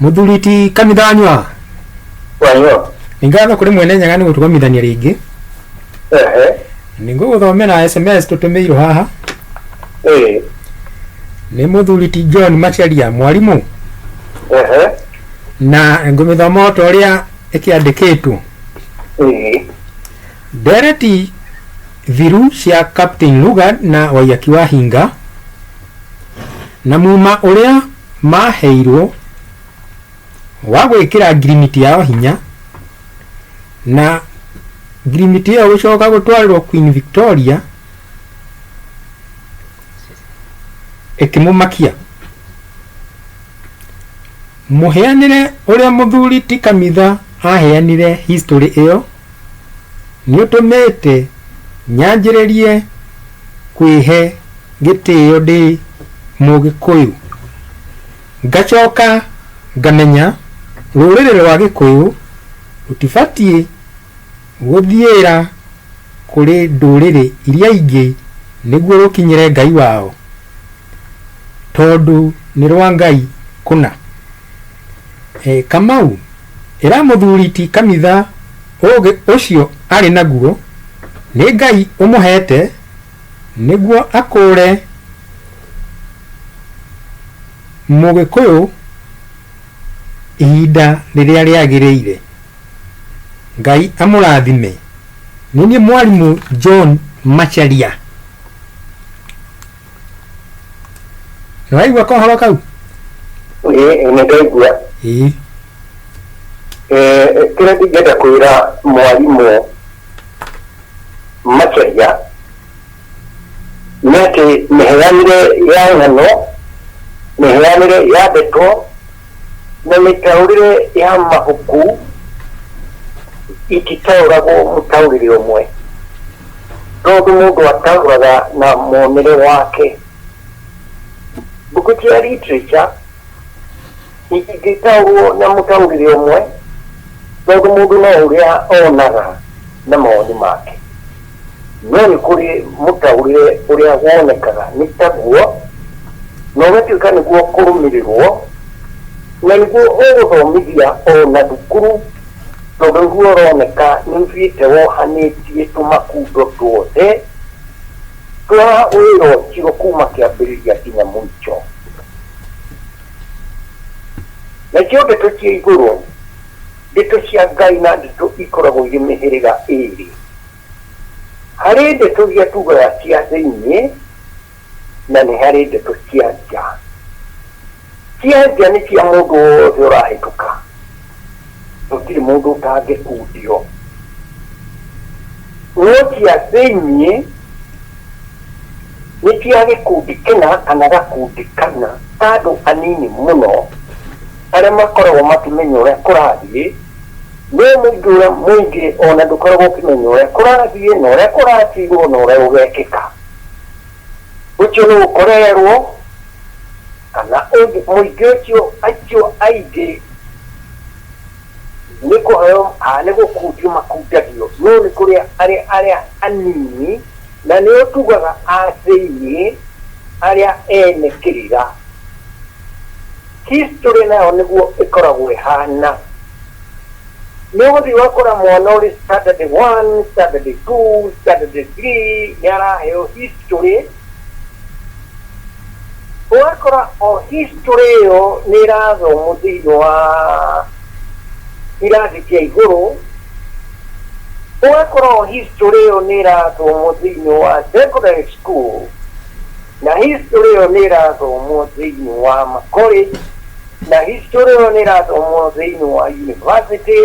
Mũthuri ti Kamithanyua. Wanyo. Nĩ ngatho kũrĩ Mwene Nyaga nĩ gũtũgomithania rĩngĩ. Ehe. Nĩ ngũgũthomera SMS tũtũmĩirwo haha. Ĩĩ. Nĩ mũthuri ti John Macharia mwarimũ. Ehe. Na ngũmĩthoma o ta ũrĩa ĩkĩandĩkĩtwo. Ĩĩ. Ndereti thiru cia Captain Lugard na Waiyaki wa Hinga na muma ũrĩa maheirwo wa gwĩkĩra ngirimiti yao hinya na ngirimiti ĩyo gũcoka gũtwarĩrwo Queen Victoria ĩkĩmũmakia. Mũheanĩre ũrĩa mũthuri ti Kamitha aheanire history ĩyo nĩũtũmĩte nyanjĩrĩrie kwĩhe gĩtĩo ndĩ Mũgĩkũyũ. Ngacoka ngamenya rũrĩrĩ rwa Gĩkũyũ rũtibatiĩ gũthiĩra kũrĩ ndũrĩrĩ iria ingĩ nĩguo rũkinyĩre Ngai wao, tondũ nĩ rwa Ngai kũna. Kamau, ĩra mũthuri ti Kamitha ũgĩ ũcio arĩ naguo nĩ Ngai ũmũhete nĩguo akũre Mũgĩkũyũ ihinda rĩrĩa rĩagĩrĩire. Ngai amũrathime. Nĩ niĩ mwarimũ John Macharia. Nĩwaigua kohoro kau? Ĩĩ nĩ ndaigua. Ĩĩ. Kĩrĩa ndingĩenda kwĩra mwarimũ Macharia nĩ atĩ mĩheanĩre ya ng'ano, mĩheanĩre ya ndeto na mĩtaũrĩre ya mabuku ititaũragwo mũtaũrĩre ũmwe, tondũ mũndũ ataũraga na muonere wake. Mbuku cia literature itingĩtaũrwo na mũtaũrĩre ũmwe, tondũ mũndũ no ũrĩa onaga na mawoni make. No nĩ kũrĩ mũtaũrĩre ũrĩa wonekaga nĩ taguo, na ũgatuĩka nĩguo ũkũrũmĩrĩrwo, na nĩguo ũgũthomithia o na thukuru, tondũ nĩguo ũroneka nĩ ũthiĩte wohanĩtie tũmakundo tuothe twa wĩra ũcio kuma kĩambĩrĩria nginya mũico. Nacio ndeto cia igũrũ, ndeto cia Ngai na ndeto ikoragwo irĩ mĩhĩrĩga ĩĩrĩ. Harĩ ndeto iria tugaga cia thĩinĩ na nĩ harĩ ndeto cia nja. Cia nja nĩ cia mũndũ wothe ũrahĩtũka, gũtirĩ mũndũ ũtangĩkundio. No cia thĩinĩ nĩ cia gĩkundi kĩna kana gakundi kana ka andũ anini mũno arĩa makoragwo makĩmenya ũrĩa kũrathiĩ, no mũingĩ ũrĩa mũingĩ ona ndũkoragwo ũkĩmenya ũrĩa kũrathiĩ na ũrĩa kũratigwo na ũrĩa gũgekĩka. Ũcio nĩ gũkorererwo kana mũingĩ ũcio acio aingĩ nĩ kũheo kana nĩ gũkundio makundagio, no nĩ kũrĩ arĩa arĩa anini na nĩo tugaga a thĩinĩ arĩa ene kĩrĩra. History nayo nĩguo ĩkoragwo ĩhana. Nĩ ũgũthiĩ ũgakora mwana ũrĩ standard 1, standard 2, standard 3 nĩ araheo history, ũgakora o history ĩyo nĩ ĩrathomwo thĩinĩ wa irathi cia igũrũ, ũgakora o history ĩyo nĩ ĩrathomwo thĩinĩ wa secondary school, na history ĩyo nĩ ĩrathomwo thĩinĩ wa ma college, na history ĩyo nĩ ĩrathomwo thĩinĩ wa university,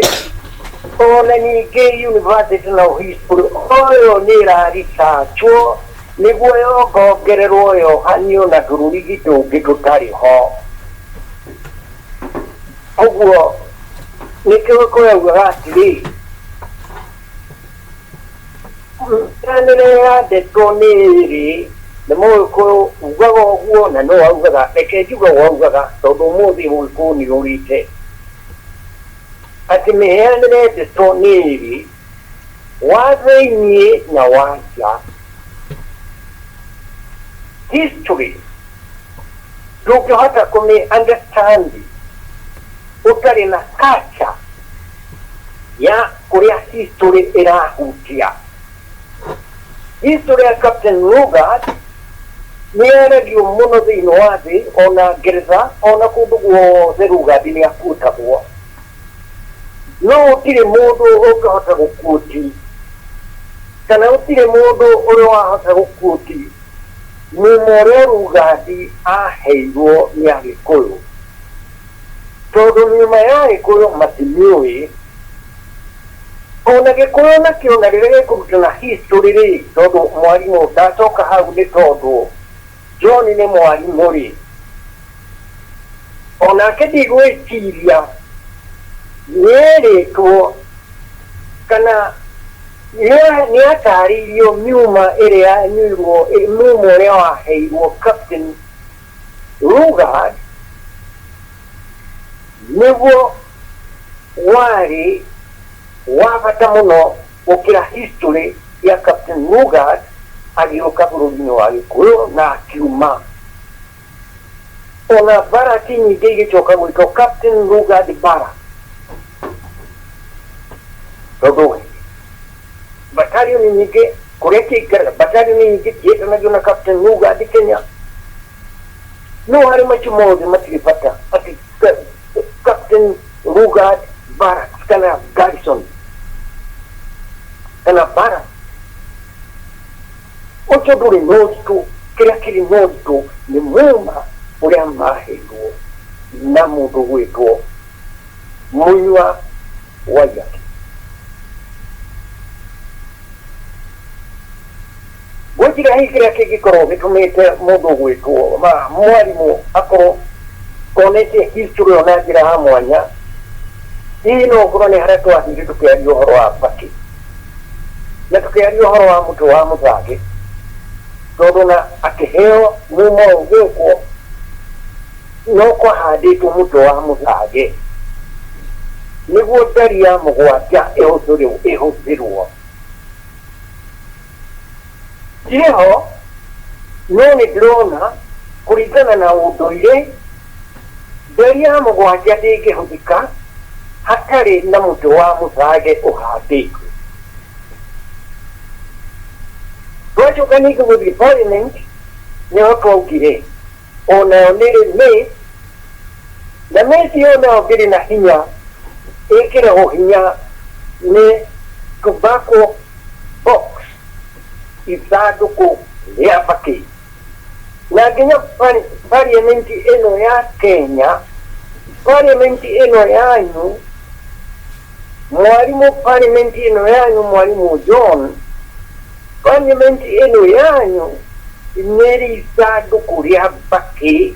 ona ningĩ university no history o ĩyo nĩ ĩra-researchwo nĩguo yongongererwo yohanio na tũrũrigi tũngĩ tũtarĩ ho. Ũguo nĩkĩo Gĩkũyũ augaga atĩrĩ, mĩheanĩre ya ndeto nĩ ĩrĩ, nĩ Mũgĩkũyũ ugaga ũguo na no augaga, reke njuge ũguo augaga tondũ ũmũthĩ Ũgĩkũyũ nĩ ũrĩte, atĩ mĩheanĩre ya ndeto nĩ ĩrĩ, wa thĩiniĩ na wa nja. History ndũngĩhota kũmĩ understand. Ũtarĩ na culture ya kũrĩa history ĩrahutia. History ya Captain Lugard nĩ yaragio mũno thĩinĩ wa thĩ, ona Ngeretha, ona kũndũ guothe Lugard nĩ akuotagwo. No gũtirĩ mũndũ ũngĩhota gũkuoti, kana gũtirĩ mũndũ ũrĩ wahota gũkuoti mumo ũrĩa Lugard aheirwo nĩ Agĩkũyũ, tondũ nyuma ya Agĩkũyũ matimĩũĩ. Ona Gĩkũyũ nakĩo na rĩrĩa gĩkũrutana history rĩ, tondũ mwarimũ ndacoka hau nĩ tondũ John nĩ mwarimũ rĩ, onake ndigwĩciria nĩerĩtwo kana nĩatarĩirio miuma ĩrĩa yanyuirwo, mumo ũrĩa waheirwo Captain Lugard nĩguo warĩ wa bata mũno gũkĩra history ya Captain Lugard agĩũka bũrũri-inĩ wa Gĩkũyũ na akiuma. Ona baraki nyingĩ igĩcoka gwĩtwo Captain Lugard Barracks, tondũ battalion nyingĩ kũrĩa ciaikaraga, battalion nyingĩ ciĩtanagio na Captain Lugard Kenya. No harĩ macio mothe matirĩ bata atĩ Captain Lugard Barracks kana Garrison kana Barracks ũcio ndũrĩ na ũritũ. Kĩrĩa kĩrĩ na ũritũ nĩ muma ũrĩa maheirwo na mũndũ gwĩtwo Mũnyua Waiyaki. Ngwĩciria hihi kĩrĩa kĩngĩkorwo gĩtũmĩte mũndũ ũgwĩtwo mwarimũ akorwo onete history ĩyo na njĩra ya mwanya, hihi no ũkorwo nĩ harĩa twathire tũkĩaria ũhoro wa Mbakĩ na tũkĩaria ũhoro wa mũtĩ wa mũthangĩ, tondũ na akĩheo mumo ũgwĩkwo no kwahandĩtwo mũtĩ wa mũthangĩ nĩguo ndari ya mũgwanja ĩhũthĩrwo. Ndirĩ ho, no nĩ ndĩrona kũringana na ũndũire, nderi ya mũgwanja ndĩngĩhũthĩka hatarĩ na mũtĩ wa mũthage ũhandĩtwo. Twacoka ningĩ gũthiĩ parliament, nĩho twaugire o nayo nĩrĩ mace, na mace ĩyo nayo ndĩrĩ na hinya, ĩkĩragwo hinya nĩ tobacco box, ithandũkũ rĩa mbakĩ. Na nginya parliament ĩno ya Kenya, parliament ĩno yanyu mwarimũ, parliament ĩno yanyu mwarimũ John, parliament ĩno yanyu nĩrĩ ithandũkũ rĩa mbakĩ.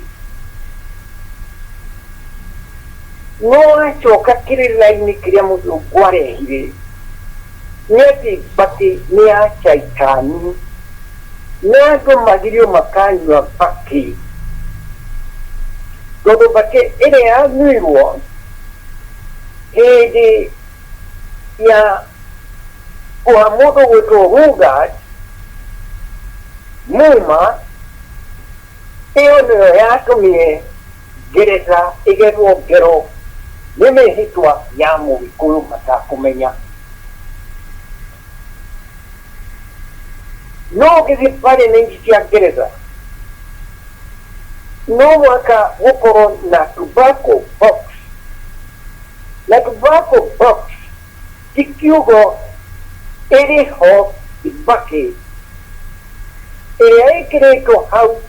No wacoka kĩrĩra-inĩ kĩrĩa mũthũngũ arehire nĩ atĩ mbakĩ nĩ ya caitani, na andũ magirio makanyua mbakĩ, tondũ mbakĩ ĩrĩa yanyuirwo hĩndĩ ya kũha mũndũ gwĩtwo Lugard muma, ĩyo nĩyo yatũmire Ngeretha ĩgerwo ngero nĩ mĩhĩtwa ya Mũgĩkũyũ matakũmenya. No ũngĩthiĩ parliament cia Ngeretha, no mũhaka gũkorwo na tobacco box. Na tobacco box ti kiugo ĩrĩ ho mbakĩ ĩrĩa ĩkĩrĩtwo hau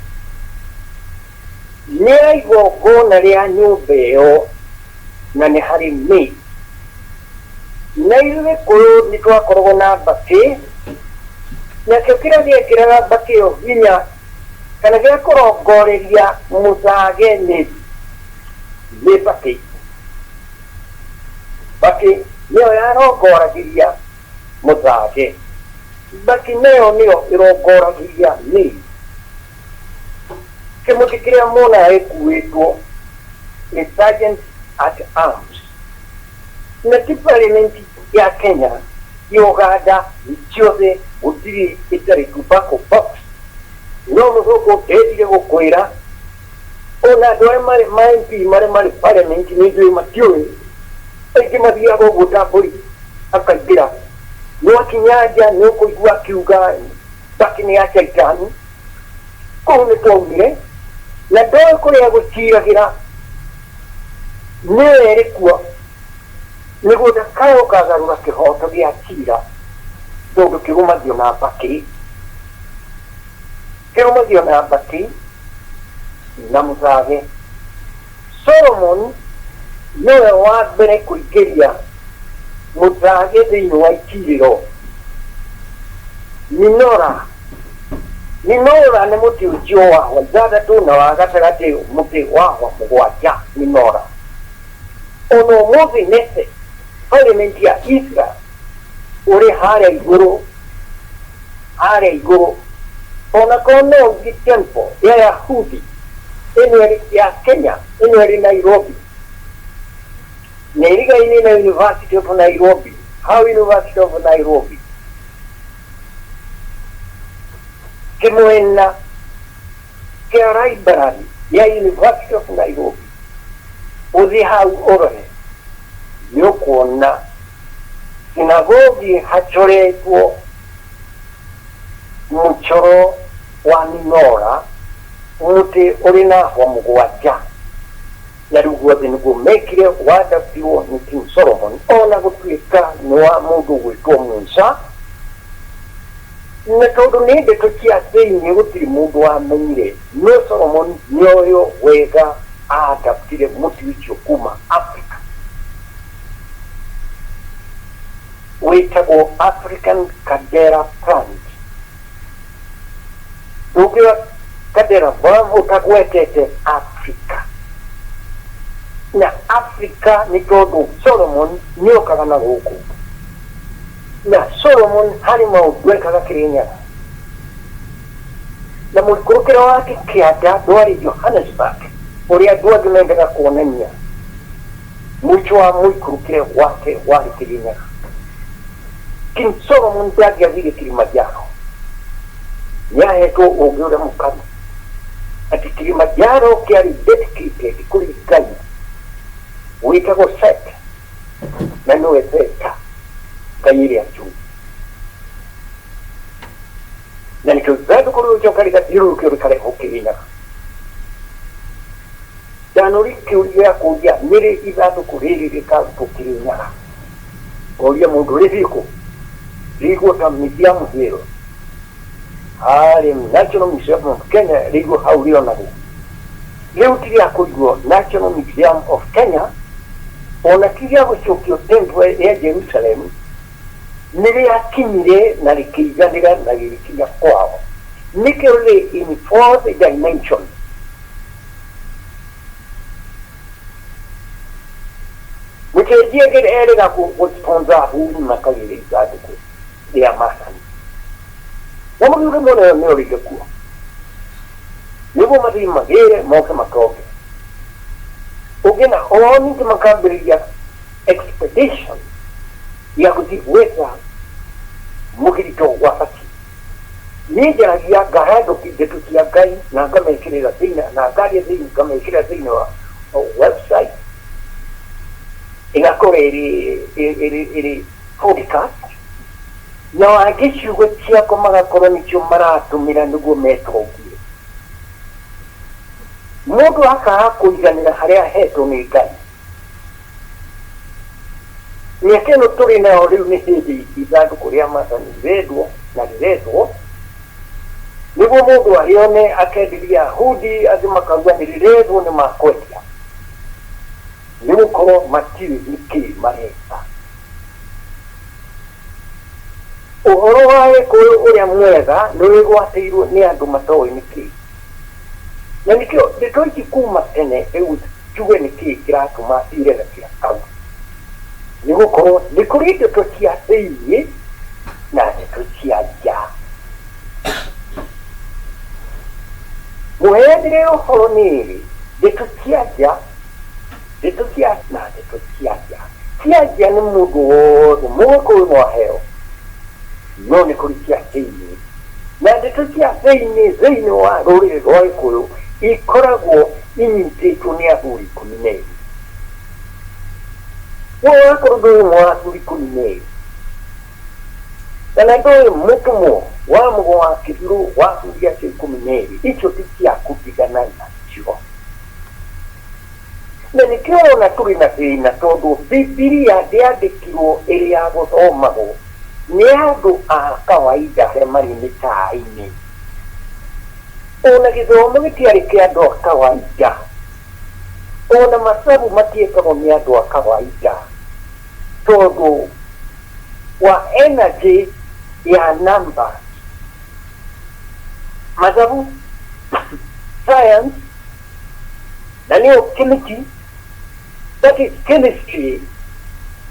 nĩ ya igongona rĩa nyũmba ĩyo, na nĩ harĩ maid. Na ithuĩ Gĩkũyũ nĩ twakoragwo na mbakĩ, nakĩo kĩrĩa gĩekĩraga mbakĩ ĩyo hinya kana gĩa kũrongoreria mũthage nĩ mbakĩ. Mbakĩ nĩyo yarongoragĩria mũthage. Mbakĩ nayo nĩyo ĩrongoragĩria maid. Kĩmũtĩ kĩrĩa muonaga gĩkuĩtwo nĩ sergeant at arms, na ti parliament ya Kenya, ya Uganda, ciothe gũtirĩ ĩtarĩ tobacco box. No mũthũngũ ndendire gũkwĩra Ona andũ arĩa marĩ ma MP marĩa marĩ parliament nĩ njũĩ matiũĩ, aingĩ mathiaga ũguo ta mbũri akaingĩra, no akinya nja nĩ ũkũigua akiuga mbakĩ nĩ ya caitani. Kũu nĩ twaumire na ndoĩ kũrĩa gũciragĩra nĩwe ĩrĩ kuo nĩguo ndakae gũkagarũra kĩhoto gĩa cira tondũ kĩgũmagio na mbakĩ, kĩrũmagio na mbakĩ na mũthage. Solomon nĩwe wa mbere kũingĩria mũthage thĩinĩ wa itirĩro. Minora. Minora nĩ mũtĩ ũcio wa hwa ithathatũ na wa gatagatĩ mũtĩ wa hwa mũgwanja. Minora. Ona ũmũthĩ Knesset, parliament ya Israel, ũrĩ harĩa igũrũ, harĩa igũrũ. Ona korwo no ũthiĩ temple ya Yahudi ĩno ĩrĩ ya Kenya ĩno ĩrĩ Nairobi na ĩrigaine na University of Nairobi, hau University of Nairobi kĩmwena kĩa library ya University of Nairobi, ũthiĩ hau ũrore nĩ ũkuona sinagogi hacoretwo mũcoro wa minora, mũtĩ ũrĩ na hwa mũgwanja. Na rĩu guothe nĩguo mekire wadaptirwo nĩ King Solomon, ona gũtuĩka nĩ wa mũndũ ũgwĩtwo Musa, na tondũ nĩ ndeto cia thĩinĩ gũtirĩ mũndũ wamenyire, no Solomon nĩoĩo wega aadaptire mũtĩ ũcio kuma Africa wĩtagwo African Cadera plant. Ndũngĩoya Cadera plant ũtagwetete Africa, na Africa nĩ tondũ Solomon nĩokaga na gũkũ, na Solomon harĩ maũndũ ekaga Kĩrĩnyaga, na mũikũrũkĩre wake kĩanda ndwarĩ Johannesburg ũrĩa andũ angĩ mendaga kuonania. Mũico wa mũikũrũkĩre wake warĩ Kĩrĩnyaga. King Solomon ndangĩathire Kilimanjaro, nĩahetwo ũũgĩ ũrĩa mũkaru atĩ Kilimanjaro kĩarĩ dedicated kũrĩ Ngai wĩtagwo Set, na nĩwe Theta, Ngai ĩrĩa njũĩ. Na nĩkĩo ithandũkũ rĩgĩcoka rĩgathiũrũrũkio rĩkarehwo Kĩrĩnyaga. Ndanũria kĩũria gĩa kũũria nĩrĩ ithandũkũ rĩrĩ rĩkarutwo Kĩrĩnyaga. Ngoria mũndũ rĩthiĩ kũ? Rĩigwo ta Museum Hill harĩa National Museum of Kenya, rĩigwo hau rĩonagwo. Rĩu ti rĩa kũigwo National Museum of Kenya, ona ti rĩa gũcokio temple ya Jerusalem, nĩ rĩakinyire na rĩkĩiganĩra na rĩgĩkinya kwao. Nĩkĩo rĩrĩ in fourth dimension. Mũcenjia erĩga gũ-sponsor ahuri makagĩre ithandũkũ rĩa maathani. Na mũthuuri mũnene nĩ orĩire kuo nĩguo mathiĩ magĩre moke matonge. Ũngĩ na o ningĩ makambĩrĩria expedition ya gũthiĩ gwetha mũgirito wa bati. Niĩ njaragia ngahe andũ ndeto cia Ngai na ngamekĩrĩra thĩinĩ na ngaria thĩinĩ ngamekĩrĩra thĩinĩ wa website ĩgakorwo ĩrĩ ĩrĩ ĩrĩ podcast, na angĩ ciugo ciakwa magakorwo nĩcio maratũmĩra nĩguo metongie. Mũndũ akaga kũiganĩra harĩa ahetwo nĩ Ngai. Mĩaka ĩno tũrĩ nayo rĩu nĩ hĩndĩ ithandũkũ rĩa maathani rĩrendwo na rĩrethwo, nĩguo mũndũ arĩone akenderia Ayahudi, angĩ makauga nĩ rĩrethwo nĩ makwendia, nĩ gũkorwo matiũĩ nĩkĩ mareka. Ũhoro wa Gĩkũyũ ũrĩa mwega nĩ wĩgwatĩirwo nĩ andũ matoĩ nĩkĩ. Na nĩkĩo ndeto ici kuma tene rĩu njuge nĩkĩ kĩratũma ndire gakĩra kau. Nĩ gũkorwo nĩ kũrĩ ndeto cia thĩinĩ na ndeto cia nja. Mũheanĩre ũhoro nĩ ĩrĩ, ndeto cia nja, ndeto cia na ndeto cia nja. Cia nja nĩ mũndũ wothe, Mũgĩkũyũ no aheo, no nĩ kũrĩ cia thĩinĩ. Na ndeto cia thĩinĩ, thĩinĩ wa rũrĩrĩ rwa Gĩkũyũ ikoragwo Inyitĩtwo nĩ athuri 12. We wakorwo ndũĩ ũmwe wa athuri 12 kana ndũĩ mũtũmwo wa mũgo wa kĩbirũ wa athuri acio 12, icio ti cia kũtigana nacio. Na nĩkĩo ũrona tũrĩ na thĩna, tondũ Bibilia ndĩandĩkirwo ĩrĩ ya gũthomagwo nĩ andũ a kawaida arĩa marĩ mĩtaa-inĩ. Ona gĩthomo gĩtiarĩ kĩa andũ a kawaida. Ona mathabu matiekagwo nĩ andũ a kawaida, tondũ wa energy ya numbers. Mathabu, science, na nĩyo kĩmĩki, that is chemistry,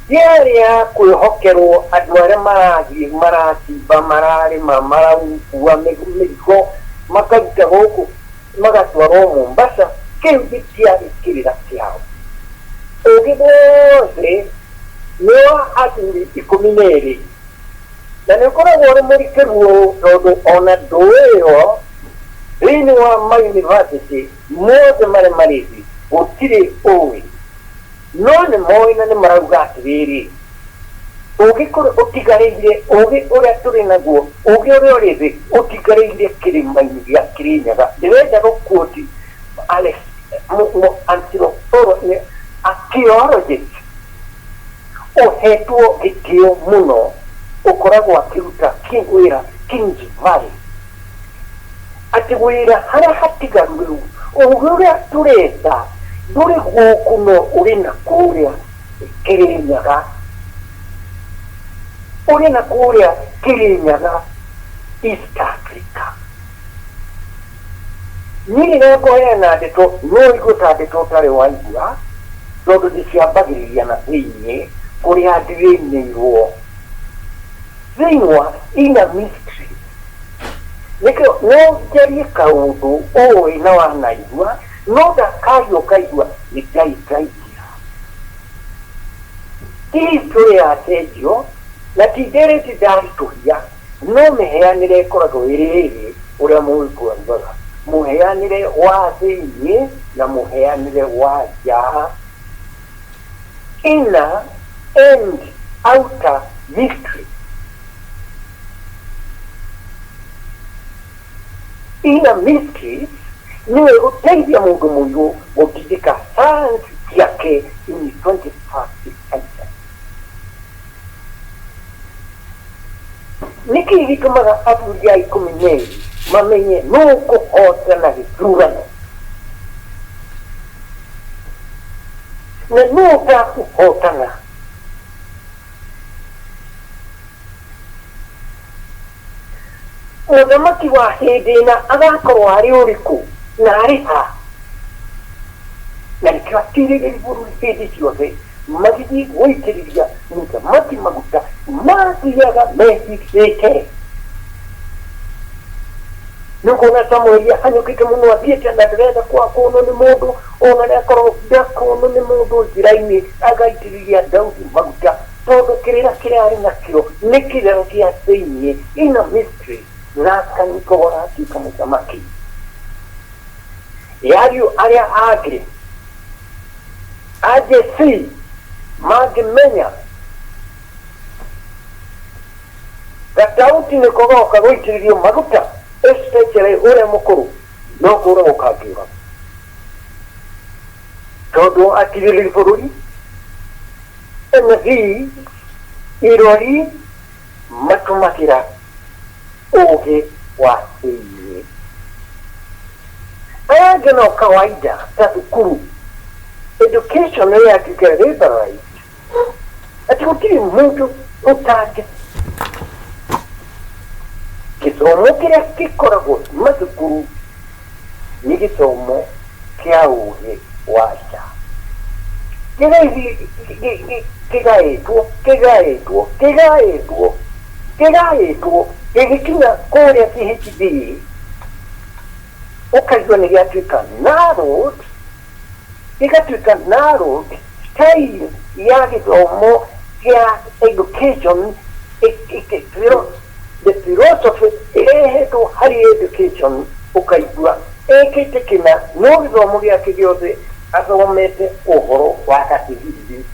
yarĩ ya kwĩhokerwo andũ arĩa marathiĩ maracimba, mararĩma, marakua mĩrigo, makaruta gũkũ magatwarwo Mombasa. Kĩu gĩtiarĩ kĩrĩra kĩao. Ũgĩ wothe nĩ wa athuri 12, na nĩ ũkoragwo ũrĩ mũrikĩru ũũ, tondũ ona ndũĩyo thĩinĩ wa mayunivasĩtĩ mothe marĩa marĩ thĩ gũtirĩ ũĩ, no nĩ moĩ na nĩ marauga atĩrĩrĩ, ũgĩ kũrĩ ũtigarĩire, ũgĩ ũrĩa tũrĩ naguo, ũgĩ ũrĩa ũrĩ thĩ ũtigarĩire kĩrĩma-inĩ gĩa Kĩrĩnyaga. Ndĩrenda gũquote Alex anthropologist, archaeologist ũhetwo gĩtĩo mũno, ũkoragwo akĩruta wĩra Kings Valley, atĩ wĩra harĩa hatigaru rĩu, ũgĩ ũrĩa tũretha ndũrĩ gũkũ, no ũrĩ na kũrĩa Kĩrĩnyaga, ũrĩ na kũrĩa Kĩrĩnyaga, East Africa. Niĩ rĩrĩa ngũheana ndeto, no igue ta ndeto ũtarĩ waigua, tondũ ndĩciambagĩrĩria na thĩinĩ kũrĩa ndĩrĩnĩirwo thĩinĩ wa inner mystery. Nĩkĩo no njarie kaũndũ ũĩ na wanaigua, no ndakaria ũkaigua nĩ ndaingaingira. Ti history yacenjio na ti ndereti ndaritũhia, no mĩheanĩre ĩkoragwo ĩrĩ ĩrĩ ũrĩa Mũgĩkũyũ augaga, mũheanĩre wa thĩinĩ na mũheanĩre wa nja, inner and outer mystery. Inner mysteries nĩyo ĩgũteithia mũndũ mũirũ gũtindĩka science ciake in 21st century. Nĩkĩ gĩtũmaga athuri a 12 mamenye nũ ũkũhotana gĩthurano na nũ ũtakũhotana? Mũthamaki wa hĩndĩ ĩna agakorwo arĩ ũrĩkũ na arĩ ha? Na nĩkĩo atirĩrĩri bũrũri hĩndĩ ciothe magĩthiĩ gũitĩrĩria mũthamaki maguta mathiaga mehithĩte. Nĩũkuona Samueli ahanyũkĩte mũno athiĩte na ndĩrenda kuonwo nĩ mũndũ, ona nĩakorwo ndakonwo nĩ mũndũ njĩra-inĩ, agaitĩrĩria Daudi maguta, tondũ kĩrĩra kĩrĩa arĩ nakĩo nĩ kĩrĩra gĩa thĩinĩ, inner mystery. Gaka nĩko gagatuĩka mũthamaki. Yariũ arĩa angĩ a Jesii mangĩmenya gatauti nĩko goka gũitĩrĩrio maguta, especially ũrĩa mũkũrũ, no kũragwo kangĩũragwo, tondũ atirĩrĩri bũrũri, anabii, irori matũmagĩra ũgĩ wa thĩinĩ. Aya angĩ no kawaida ta thukuru education ĩrĩa yatuĩka liberalized, atĩ gũtirĩ mũndũ ũtangĩ gĩthomo kĩrĩa gĩkoragwo mathukuru nĩ gĩthomo kĩa ũgĩ wa nja, kĩgaĩtwo kĩgaĩtwo kĩgaĩtwo kĩgaĩtwo gĩgĩkinya kũrĩa PhD, ũkaigua nĩ gĩatuĩka narrowed, gĩgatuĩka narrowed style ya gĩthomo kĩa education. The philosophy ĩrehetwo harĩ education, ũkaigua Ekĩte kĩna no gĩthomo gĩake gĩothe athomete ũhoro wa gatigiriri.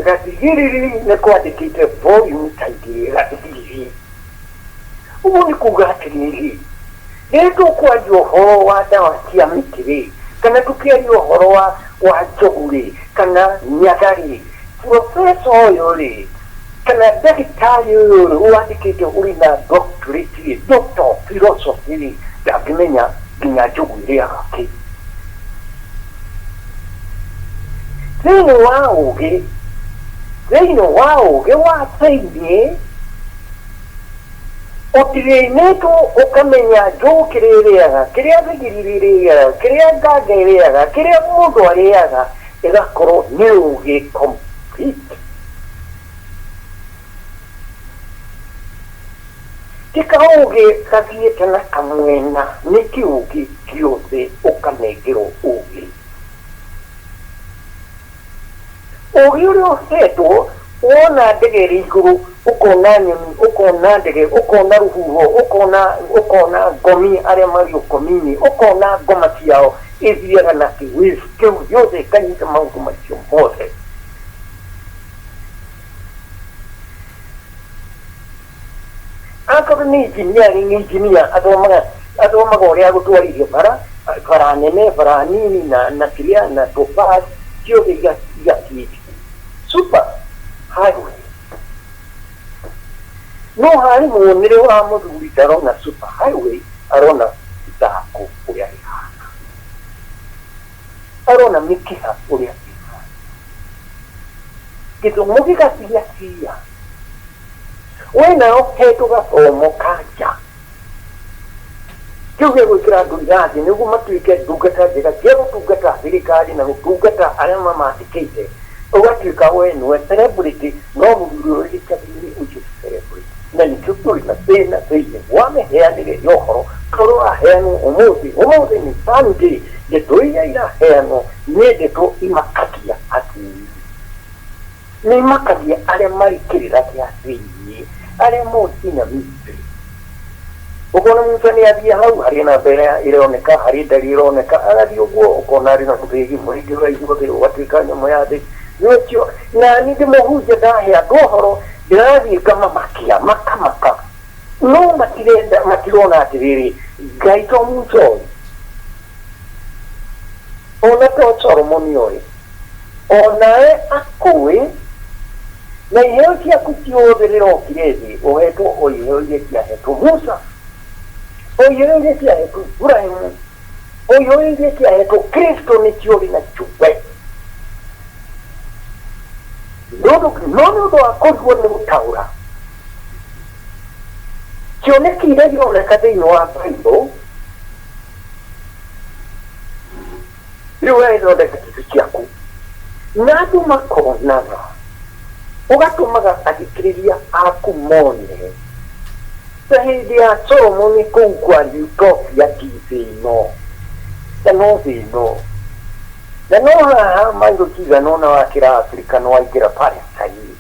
Gatigiriri nĩ kwandĩkĩte volume ta igĩrĩ gatigiriri. Ũguo nĩ kuga atĩrĩrĩ, rĩrĩa tũkwaria ũhoro wa ndawa cia mĩtĩ rĩ, kana tũkĩaria ũhoro wa njogu rĩ, kana nyaga rĩ, professor ũyũ rĩ, kana ndagĩtarĩ ũyũ rĩ, wandĩkĩte ũrĩ na doctorate rĩ, doctor of philosophy rĩ, ndangĩmenya nginya njogu ĩrĩaga kĩ. Thĩinĩ wa ũgĩ, thĩinĩ wa ũgĩ wa thĩinĩ, ũtirĩnĩtwo ũkamenya njũũ kĩrĩa ĩrĩaga, kĩrĩa thigiriri ĩrĩaga, kĩrĩa nganga ĩrĩaga, kĩrĩa mũndũ arĩaga, ĩgakorwo nĩ ũgĩ complete. Ti kaũgĩ gathiĩte na kamwena, nĩ kĩũgĩ gĩothe ũkanengerwo ũgĩ. Ũgĩ ũrĩa ũhetwo, wona ndege ĩrĩ igũrũ, ũkona nyoni, ũkona ndege, ũkona rũhuho, ũkona ũkona ngomi arĩa marĩ ũkomi-inĩ, ũkona ngoma ciao ithiaga na kĩ-wave kĩu gĩothe ĩkanyita maũndũ macio mothe. Akorwo nĩ engineer nĩ engineer athomaga athomaga ũrĩa gũtwarithia bara, bara nene, bara nini na kĩrĩa na topaz ciothe igathiĩ super highway. No harĩ muonere wa mũthuri ndarona super highway, arona ithangũ ũrĩa rĩhana, arona mĩkiha ũrĩa ĩhana. Gĩthomo gĩgatigatia we nawe ũhetwo gathomo ka nja kĩu gĩa gwĩkĩra andũ irathi nĩguo matuĩke ndungata njega cia gũtungata thirikari na gũtungata arĩa mamandĩkĩte, ũgatuĩka we nĩwe celebrity, no mũthuri ũrĩa gĩcagi-inĩ ũcio ti celebrity. Na nĩkĩo tũrĩ na thĩna thĩinĩ wa mĩheanĩre ya ũhoro, tondũ ũraheanwo ũmũthĩ, ũmũthĩ nĩ Sunday, ndeto iria iraheanwo nĩ ndeto imakagia athuri, nĩ imakagia arĩa marĩ kĩrĩra kĩa thĩinĩ, arĩa moĩ inner mystery. Ũkona Musa nĩ athiĩ hau harĩ na mbere ĩroneka, harĩ ndari ĩroneka, agathiĩ ũguo ũkona arĩ na mũthĩgi mũingĩ ũraigwo thĩ, ũgatuĩka nyamũ ya thĩ. Nĩkĩo na niĩ ndĩmũhunjia ndahe andũ ũhoro, ndĩrathiĩ ngamamakia, makamaka, no matirenda, matirona atĩrĩrĩ, Ngai to Musa oĩ, ona to Solomoni oĩ, onawe akũĩ, na iheo ciaku ciothe rĩrokire thĩ, ũhetwo o iheo iria ciahetwo Musa, o iheo iria ciahetwo Ibrahimu, o iheo iria ciahetwo Kristo nĩcio ũrĩ nacio we. No nĩ ũndũ wa kũrigwo nĩ gũtaũra kĩoneki iria ironeka thĩinĩ wa Bible, rĩu we thondeka kĩndũ ciaku na andũ makonaga, ũgatũmaga athikĩrĩria aku mone ta hĩndĩ ya Solomoni kũu kwa Utopia ti thĩ ĩno, ta no thĩ ĩno, na no haha mairũ cigana ũna wakĩra Afrika nĩ waingĩra Palestine.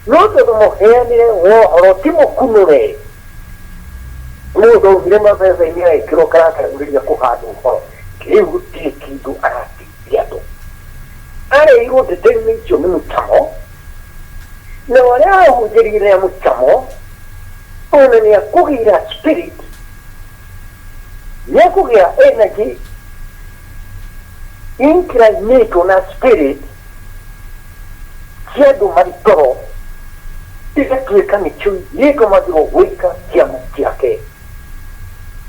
No tondũ mũheanĩre wa ũhoro ti mũkunũre, mũndũ aumire mabebe-inĩ agĩkĩrwo karatathi kũhanda ũhoro, rĩu gũtirĩ kĩndũ arateithia andũ. Areirwo ndeto-inĩ icio nĩ mũcamo, na arĩa ahunjĩrie nĩ a mũcamo, ona nĩ akũgĩra spirit, nĩ akũgĩa energy inclinĩtwo na spirit cia andũ marĩ toro, igatuĩka nĩkĩo irĩtũmagĩrwo gwĩka kĩama kĩake,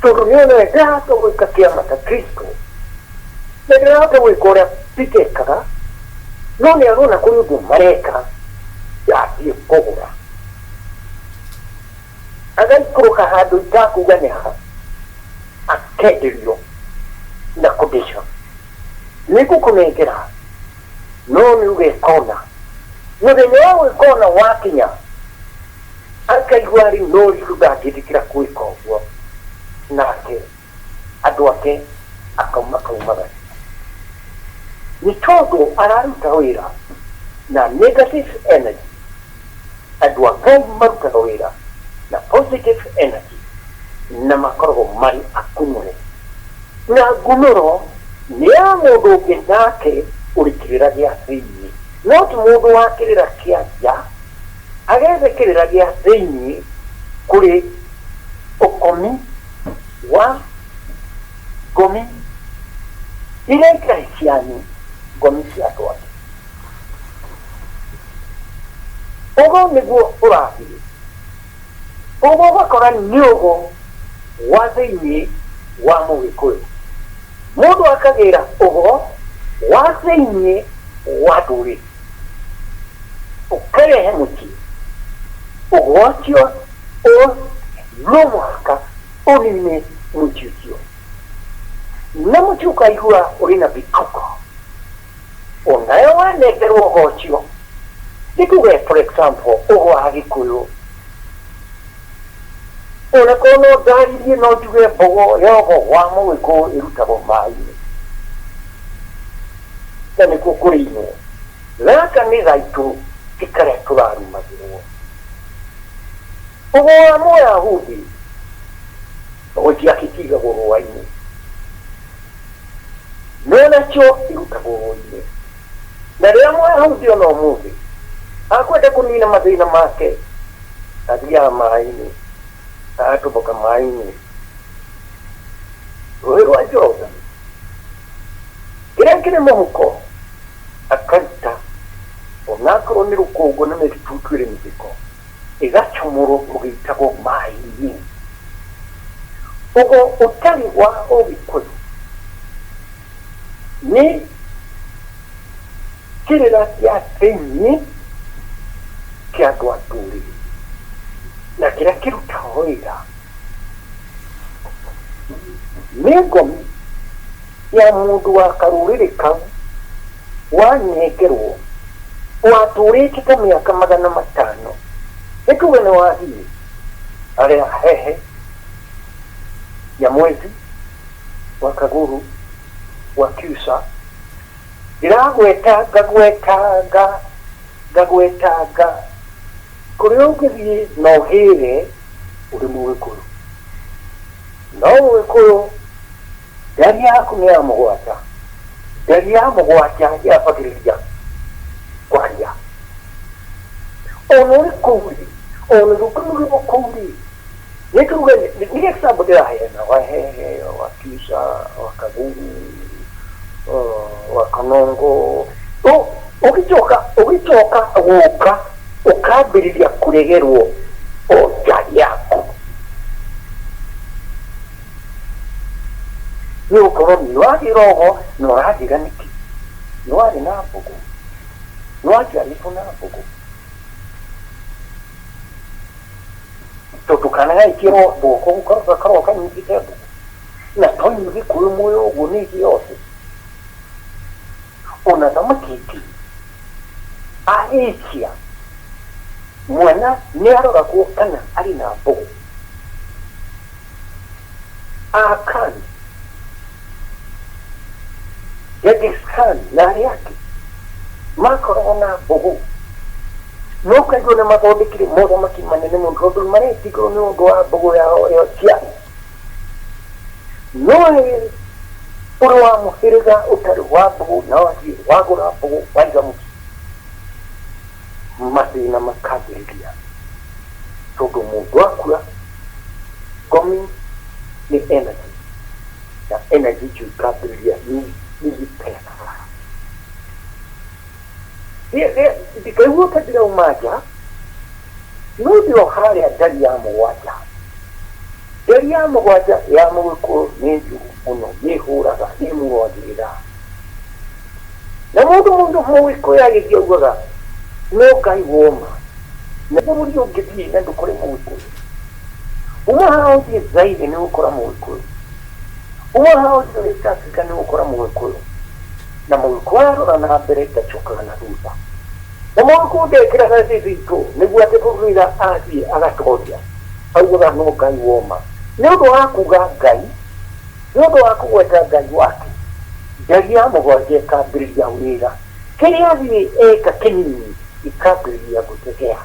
tondũ nĩ ona ndarahota gwĩka kĩama ta Kristo, na ndarahota gwĩka ũrĩa Peter ekaga, no nĩ arona kũrĩ ũndũ mareka, ndathiĩ kũgũra, agaikũrũka handũ itakuga nĩ ha, akenderio na condition, nĩ ngũkũnengera no nĩ ũgeka ũna. Mũthenya wa gwĩka ũna wakinya, akaigua arĩ na ũritũ ndangĩtĩkĩra gwĩka ũguo, nake andũ ake akaumagaria, nĩ tondũ araruta wĩra na negative energy. Andũ a Ngai marutaga wĩra na positive energy. Na makoragwo marĩ akunũre. Na ngunũro nĩ ya mũndũ ũngĩ nake ũrĩ kĩrĩra gĩa thĩinĩ, no ti mũndũ wa kĩrĩra kĩa nja, agethe kĩrĩra gĩa thĩinĩ kũrĩ ũkomi wa ngomi iria itarĩ cianyu, ngomi cia andũ angĩ. Ũguo nĩguo ũrathiĩ. Ũguo ũgakora nĩ ũgo wa thĩinĩ wa Mũgĩkũyũ. Mũndũ akagĩra ũgo wa thĩinĩ wa ndũrĩrĩ, ũkarehe mũciĩ. Ũgo ũcio no mũhaka ũnine mũciĩ ũcio. Na mũciĩ ũkaigua ũrĩ na vituko. Onawe wanengerwo ũgo ũcio, nĩ tuge for example ũgo wa Gĩkũyũ, onakorwo no ndarĩrie no njuge mbogo ya ũgo wa Mũgĩkũyũ ĩrutagwo maĩ-inĩ, na nĩkuo kũrĩimwo. Gaka nĩ gaitũ, ti karĩa tũrarumagĩrwo. Ũgo wa Mũyahudi, mbogo ciake ciigagwo rũũa-inĩ, no nacio irutagwo rũũa-inĩ. Na rĩrĩa Mũyahudi ona ũmũthĩ akwenda kũnina mathĩna make, athiaga maĩ-inĩ, agatoboka maĩ-inĩ rũĩ rwa Jorodani, kĩrĩa kĩrĩ mũhuko akaruta, onakorwo nĩ rũkũngũ na mĩtutu ĩrĩ mĩthiko, ĩgacomorwo rũgĩitagwo maĩ-inĩ. Ũgo ũtarĩ wa Ũgĩkũyũ nĩ kĩrĩra kĩa thĩinĩ kĩa andũ a ndũrĩrĩ, na kĩrĩa kĩrutaga wĩra nĩ ngomi ya mũndũ wa karũrĩrĩ kau wanengerwo watũrĩte ta mĩaka 500. Nĩ tuge nĩ wathiĩ arĩa Hehe, Nyamwezi, Wakaguru, Wakiusa, ndĩragweta ngagwetanga ngagwetanga kũrĩa ũngĩthiĩ na ũhĩre ũrĩ Mũgĩkũyũ. No Mũgĩkũyũ ndari yaku nĩ ya mũgwanja, ndari ya mũgwanja yambagĩrĩria kwaria. Ona ũrĩ kũu rĩ, ona ũrĩ kũu rĩ, nĩ tuge nĩ example ndĩraheana, Wahehe, Wakiusa, Wakaguru, Wakanongo, ũgĩcoka ũgĩcoka gũka ũkambĩrĩria kũregerwo o nja yaku, nĩ gũkorwo nĩ wagĩra ũgo na ũragĩra nĩkĩ? Nĩ warĩ na mbũgũ, nĩ waciarĩtwo na mbũgũ, tondũ kana gagĩkĩrwo guoko gakoragwo kanyitĩte mbũgũ, na toinyuĩ Gĩkũyũ mũĩ ũguo nĩ thĩ yothe. Ona thamaki ingĩ a Asia, mwana nĩ aroragwo kana arĩ na mbũgũ. Akan, Genghis Khan na arĩa angĩ makoragwo na mbũgũ, no kaigua nĩ mathondekire mothamaki manene mũno, tondũ maretigĩrwo nĩ ũndũ wa mbũgũ yao ĩyo ciarĩ. No rĩrĩ, ũrĩ wa mũhĩrĩga ũtarĩ wa mbũgũ na wathiĩ wagũra mbũgũ waiga mũciĩ, mathĩna makambĩrĩria, tondũ mũndũ akua, ngomi nĩ energy, na energy icio ikambĩrĩria nĩ ipeanaga. Ndikaigua ta ndĩrauma nja, no ndĩ o harĩa ndari ya mũgwanja. Ndari ya mũgwanja ya Mũgĩkũyũ nĩ njũru mũno, nĩ ĩhũraga, nĩ ĩmũrũagĩrĩra. Na mũndũ mũndũ Mũgĩkũyũ agĩthiĩ augaga no Ngai woma, na bũrũri ũngĩthiĩ na ndũkore Mũgĩkũyũ. Uma haha ũthiĩ Zaire nĩ ũgũkora Mũgĩkũyũ. Uma haha ũthiĩ West Africa nĩ ũgũkora Mũgĩkũyũ. Na Mũgĩkũyũ arora na mbere ndacokaga na thutha. Na Mũgĩkũyũ ndekĩraga thithitũ nĩguo atĩ bũrũri athiĩ agatoria. Augaga no Ngai woma. Nĩ ũndũ wa kuga Ngai, nĩ ũndũ wa kũgweta Ngai wake, ndari ya mũgwanja ĩkambĩrĩria wĩra. Kĩrĩa athiĩ eka kĩnini gĩkambĩrĩria gũthegea.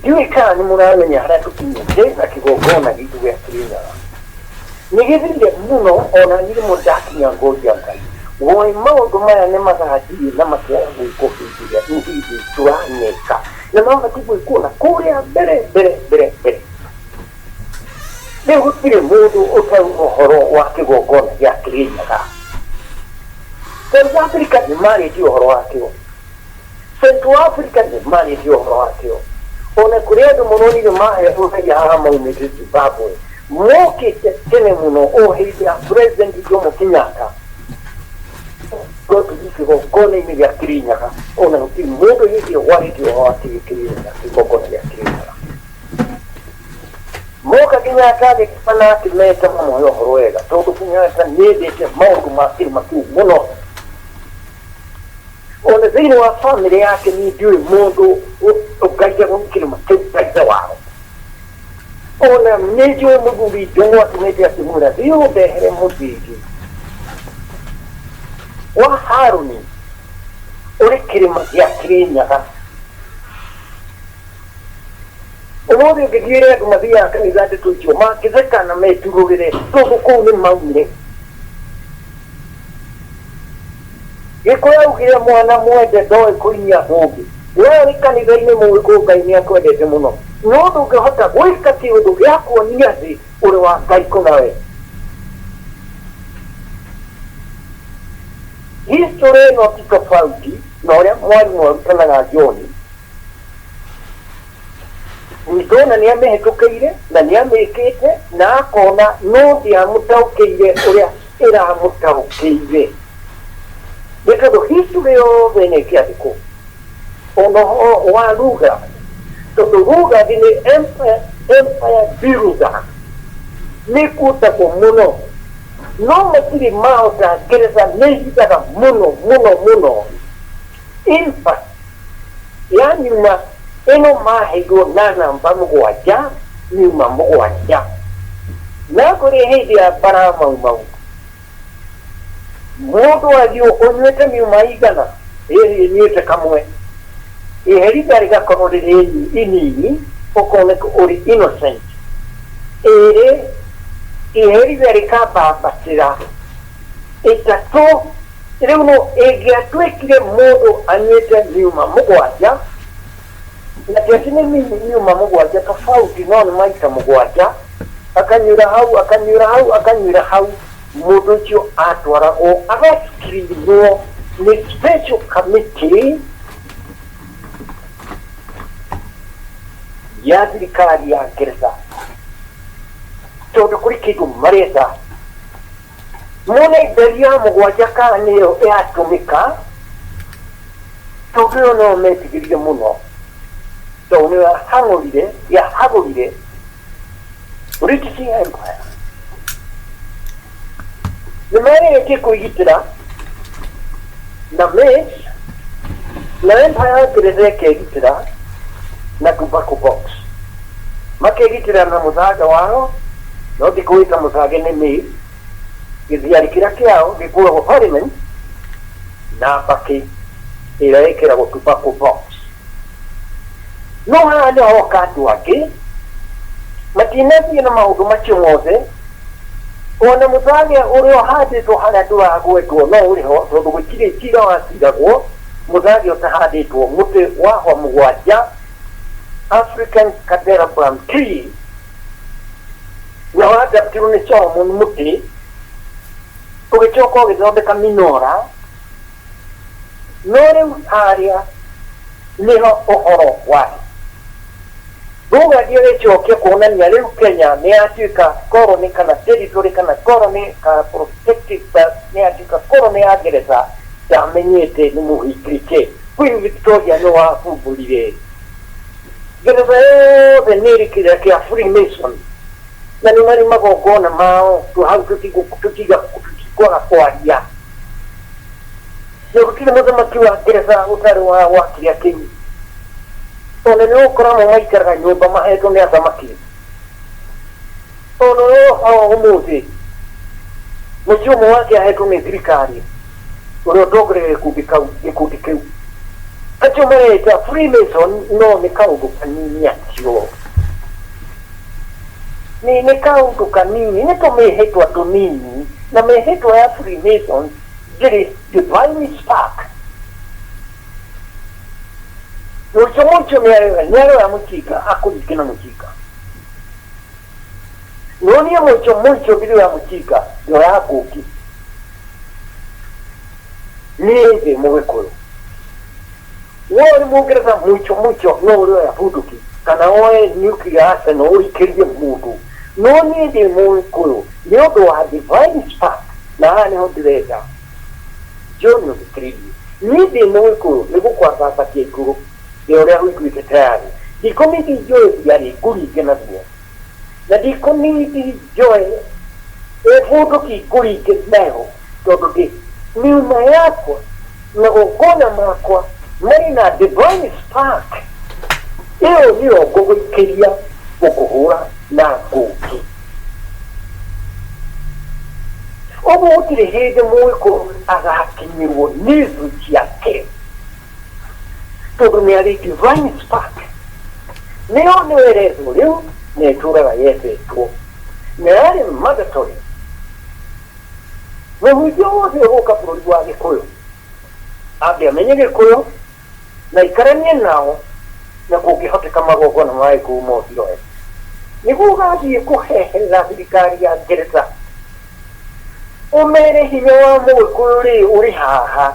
Ndiũĩ kana nĩ mũramenya harĩa tũkinyĩte na kĩgongona gitũ gĩa Kĩrĩnyaga. Nĩ gĩthire mũno ona niĩ rĩmwe ndakinya ngoria Ngai, woi maũndũ maya nĩ magathiĩ na makĩaga gwĩkwo hĩndĩ ĩrĩa ithuĩ tũrameka, na mabatiĩ gwĩkwo na kũrĩa mbere mbere mbere mbere. Rĩu gũtirĩ mũndũ ũtarĩ ũhoro wa kĩgongona gĩa Kĩrĩnyaga. South Africa nĩ marĩtie ũhoro wakĩo. Central Africa nĩ marĩtie ũhoro wakĩo. Ona kũrĩ andũ mũronire maheetwo raia haha maumĩte Zimbabwe, mokĩte tene mũno o hĩndĩ ya President Jomo Kenyatta. Tũthiĩ kĩgongona-inĩ gĩa Kĩrĩnyaga, ona gũtirĩ mũndũ hĩndĩ ĩyo warĩtie ũhoro wa Kĩrĩnyaga, kĩgongona gĩa Kĩrĩnyaga. Moka Kenyatta agĩkena akĩmeta mamũhe ũhoro wega, tondũ Kenyatta nĩendete maũndũ ma kĩrĩma kĩu mũno. Ona thĩinĩ wa bamĩrĩ yake niĩ ndiũĩ mũndũ ũngaigagwo nĩ kĩrĩma kĩu ta ithe wao. Ona nĩ njũĩ mũthuri Ndung'u atũmĩte akĩmwĩra thiĩ ũndehere mũthĩgi wa Harũni ũrĩ kĩrĩma gĩa Kĩrĩnyaga. Ũmũthĩ ũngĩthiĩre andũ mathiaga kanitha ndeto icio mangĩtheka na meturũrĩre tondũ kũu nĩ maumire. Gĩkũyũ augire mwana mwende ndoĩ kũinia kũngĩ. We ũrĩ kanitha-inĩ mũgĩkũyũ Ngai nĩ akwendete mũno. No ndũngĩhota gwĩka kĩũndũ gĩa kuonia thĩ ũrĩ wa Ngai kũna we. History ĩno ti tofauti na ũrĩa mwarimũ arutanaga John. Ndona nĩ amĩhĩtũkĩire na nĩ amĩkĩte na akona no ndĩamũtaũkĩire ũrĩa ĩramũtaũkĩire. Nĩ tondũ history yothe nĩ ĩkĩandĩkwo ona ũhoro wa Lugard, tondũ Lugard nĩ empire, empire builder, nĩ kuotagwo mũno no matirĩ mahota. Ngeretha nĩ ĩhithaga mũno mũno mũno. In fact ya nyuma ĩno maheirwo na namba mũgwanja, nyuma mũgwanja, na kũrĩ hĩndĩ ya mbara Mau Mau mũndũ athiĩ ũnyuĩte miuma igana ĩrĩ nyuĩte kamwe, iherithia rĩgakorwo rĩrĩ inini, ũkoneka ũrĩ innocent. Ĩrĩ iherithia rĩkambambatĩra ĩtatũ. Rĩu no ĩngĩatuĩkire mũndũ anyuĩte miuma mũgwanja, na ti atĩ nĩ miuma mũgwanja tofauti, no nĩ maita mũgwanja, akanyuĩra hau, akanyuĩra hau, akanyuĩra hau, mũndũ ũcio atwaragwo agascreenwo nĩ special committee ya thirikari ya Ngeretha, tondũ kũrĩ kĩndũ maretha mone ndari ya mũgwanja kana nĩyo yatũmĩka, tondũ ĩyo no metigĩrire mũno, tondũ nĩyo yahagũrire British Empire. Nĩ marĩtie kwĩgitĩra na mace, na empire ya Ngeretha ĩkegitĩra na tobacco box, makegitĩra na mũthanga wao, no ndikũwĩta mũthanga, nĩ mace, gĩthiarĩ kĩrĩa kĩao gĩkuagwo parliament na mbakĩ ĩrĩa ĩkĩragwo tobacco box. No haha nĩ hoka andũ angĩ matinathiĩ na maũndũ macio mothe. Ona mũthage ũrĩa ũhandĩtwo harĩa ndũragwetwo no ũrĩ ho, tondũ gũtirĩ cira waciragwo mũthage ũtahandĩtwo. Mũtĩ wahwa mũgwanja, African candelabrum tree, na wadaptirwo nĩ Solomon, mũtĩ ũgĩcoka ũgĩthondeka minora. No rĩu harĩa nĩho ũhoro warĩ. Lugard agĩcokia kuonania rĩu Kenya nĩ yatuĩka colony kana territory kana colony kana protective, nĩ yatuĩka colony ya Ngeretha. Ndamenyete nĩ mũhingĩrĩke Queen Victoria nĩ wabumbũrire Ngeretha yothe nĩ ĩrĩ kĩrĩa kĩa Freemason, na nĩ marĩ magongona mao. Hau tũtiga tũtikwaga kwaria, na gũtirĩ mũthamaki wa Ngeretha ũtarĩ wa kĩrĩa kĩu. Ona nĩ ũgũkora amwe maikaraga nyũmba mahetwo nĩ athamaki. Ona ũyũ ũmũthĩ mũciĩ ũmwe wake ahetwo nĩ thirikari, ũrĩa ũtongoragia gĩkundi kĩu. Acio mareta Freemason no nĩ kaũndũ kanini acio. Nĩ kaũndũ kanini, nĩ tũmĩhĩtwa tũnini, na mĩhĩtwa ya Freemason ndĩrĩ divine spark. Mũico mũico nĩaroya mũcinga akũringe na mũcinga. No niĩ mũico mũico ndĩroya mũcinga, ndĩroya ngũki. Niĩ ndĩ Mũgĩkũyũ. We ũrĩ Mũngeretha mũico mũico no ũrĩoya bunduki kana woe nuclear arsenal ũikĩrie mũndũ. No niĩ ndĩ Mũgĩkũyũ nĩ ũndũ wa divine spark, na haha nĩho ndĩrenda John ũthikĩrĩrie. Niĩ ndĩ Mũgĩkũyũ nĩ gũkwambatia igũrũ rĩa ũrĩa ũiguĩte tayari. Ndikũnidi njoe thiarĩ ngũringe naguo, na ndikũnidi njoe bunduki ngũringe nayo, tondũ ndĩ miuma yakwa magongona makwa marĩ na divine spark. Ĩyo nĩyo ngũgũikĩria gũkũhũra na ngũki. Ũguo gũtirĩ hĩndĩ Mũgĩkũyũ agakinyĩrwo nĩ thũ ciake, tondũ nĩ arĩ divine spark. Nĩyo nĩyo ĩrethwo rĩu na ĩtũraga yethetwo, na yarĩ mandatory. Mũhunjia wothe ũgũka bũrũri wa Gĩkũyũ ambe amenye Gĩkũyũ na aikaranie nao, na kũngĩhoteka magongona ma Gĩkũyũ mothiroe, nĩguo ũgathiĩ kũhehera thirikari ya Ngeretha ũmere hinya wa Mũgĩkũyũ rĩ ũrĩ haha.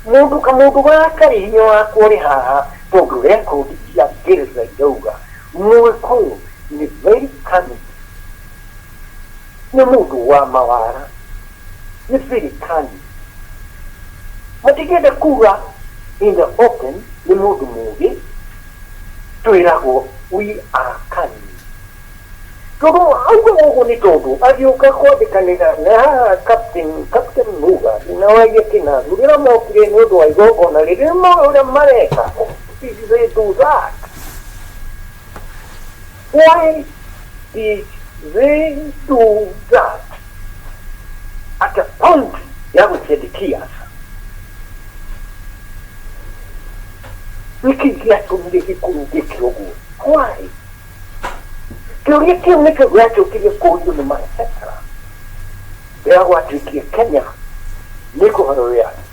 Mũndũ kamũndũ gaka rĩ hinya wakwa ũrĩ haha, tondũ rekondi cia Ngeretha irauga Mũgĩkũyũ nĩ very cunning, nĩ mũndũ wa mawara, nĩ very cunning. Matingĩenda kuga in the open nĩ mũndũ mũũgĩ, twĩragwo we are cunning. Tondũ auga ũguo nĩ tondũ agĩũka kwandĩkanĩra na haha Captain Muga na Waia Kĩnathu rĩrĩa mokire nĩ ũndũ wa igongona rĩrĩa moĩ ũrĩa mareka. Did they do that? Why did they do that? At a point ya gũciandikia nĩkĩ gĩatũmire gĩkũyũ gĩke ũguo? Why? Kĩũria kĩu nĩkĩo gĩacokire kũũrio nĩ masetara rĩrĩa gwatuĩkire Kenya nĩ kũheo wĩyathi.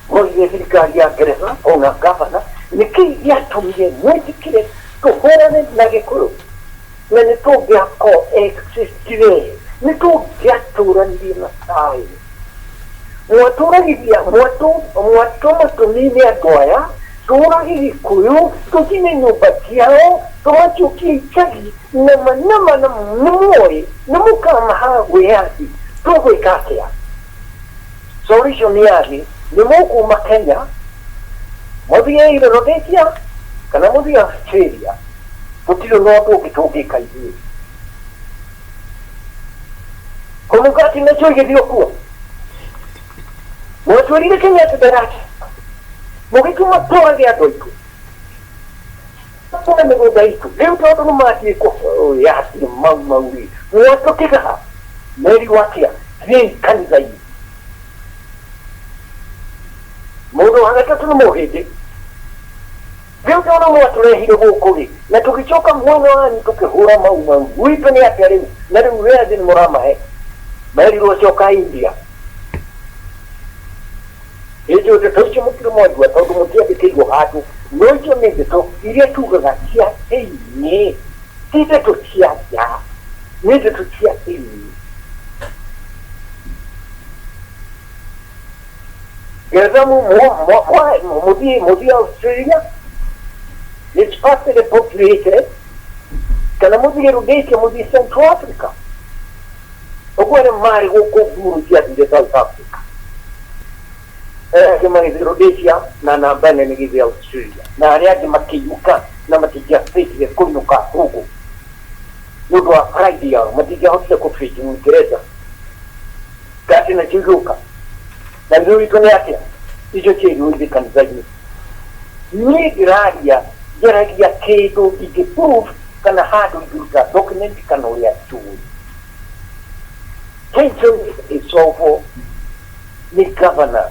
Morire thirikari ya Ngeretha ona gavana, nĩkĩ gĩatũmire mwĩtĩkĩre tũhũrane na Gĩkũyũ, na nĩ tũngĩa coexistire, nĩ tũngĩatũranirie na thayũ. Mwatũragithia mwatũma tũnine andũ aya, tũũrage Gĩkũyũ, tũcine nyũmba ciao, tũmacukie icagi, nama nama na nĩmũĩ nĩ mũkamaha wĩyathi, tũgwĩka atĩa? Solution yarĩ nĩ mũkuma Kenya mũthiĩ Rhodesia kana mũthiĩ Australia, gũtirĩ na ũndũ ũngĩ tũngĩka ithuĩ. Kũmũgati nacio igĩthiĩ kuo. Mwatwĩrire Kenyatta ndaraca, mũgĩtũma tũrage andũ aitũ, tũre mĩgũnda itũ. Rĩu tondũ nĩ mathiĩ wĩyathi mau mau rĩ, mwatũtiga merirwo atĩa? Thiĩi kanitha-inĩ. Mũndũ wa gatatũ nĩ Mũhĩndĩ. Rĩu tondũ mwatũrehire gũkũ rĩ, na tũgĩcoka mwena wanyu tũkĩhũra mau mau, gwitũ nĩ atĩa rĩu? Na rĩu wĩyathi nĩ mũramahe. Merirwo coka India. Ĩndĩ ndeto icio mũtirĩ mwaigua tondũ mũtiandĩkĩirwo handũ, no icio nĩ ndeto iria tugaga cia thĩinĩ, ti ndeto cia nja, nĩ ndeto cia thĩinĩ. Ngeretha mũthiĩ Australia, it's sparsely populated, kana mũthiĩ Rhodesia, mũthiĩ Central Africa. Ũguo arĩa marĩ gũkũ mburu ciathire South Africa, arĩa angĩ magĩthiĩ Rhodesia, na namba nene gĩthiĩ Australia, na arĩa angĩ makĩinũka na matingĩahotire kũinũka gũkũ nĩ ũndũ wa pride yao, matingĩahotire kũbĩti Mũingereza. Ngati nacio igĩũka, na rĩu witũ nĩ atĩa? Icio ciairwo ithiĩ kanitha-inĩ. Niĩ ndĩraria njaragia kĩndũ ingĩ prove kana handũ ingĩruta document kana ũrĩa njũĩ. Tension ĩsolvwo Nĩ gavana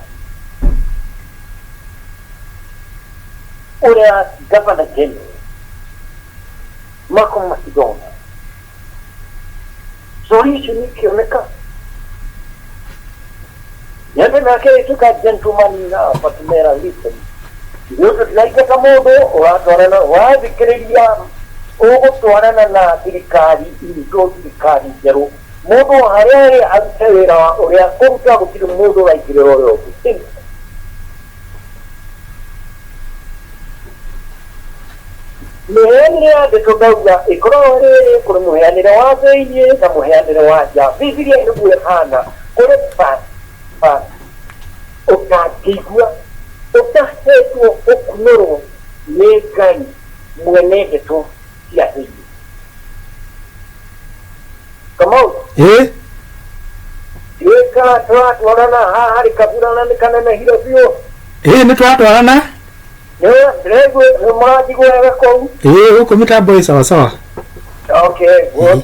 ũrĩa gavana general Malcolm Masidona solution ikĩoneka nyambe nake ĩtuĩka gentleman enough akĩmera, "Listen, ithuĩ tũtiraingata mũndũ ũratwarana ũrathikĩrĩria ũgũtwarana na thirikari itũ, thirikari njerũ. Mũndũ o harĩa arĩ arute wĩra wa ũrĩa kũruta, gũtirĩ mũndũ ũraingĩrĩra ũrĩa ũngĩ." Simple. Mĩheanĩre ya ndeto ndauga ĩkoragwo ĩrĩ kũrĩ mũheanĩre wa thĩiniĩ na mũheanĩre wa nja. Bibilia nĩguo ĩhana, kũrĩ part ũtangĩigua ũtahetwo ũkunũrwo nĩ Ngai mwene ndeto cia thĩiniĩ. Kamau. Ĩ. Ndiũĩ kana tũratwarana haha harĩ kabura na nĩ kanenehire biũ. Ĩ, nĩ tũratwarana. Ndĩraigua nĩ mũranjigua wega kũu? Ĩ, gũkũ mĩtambo ĩ sawa sawa. Okay, good.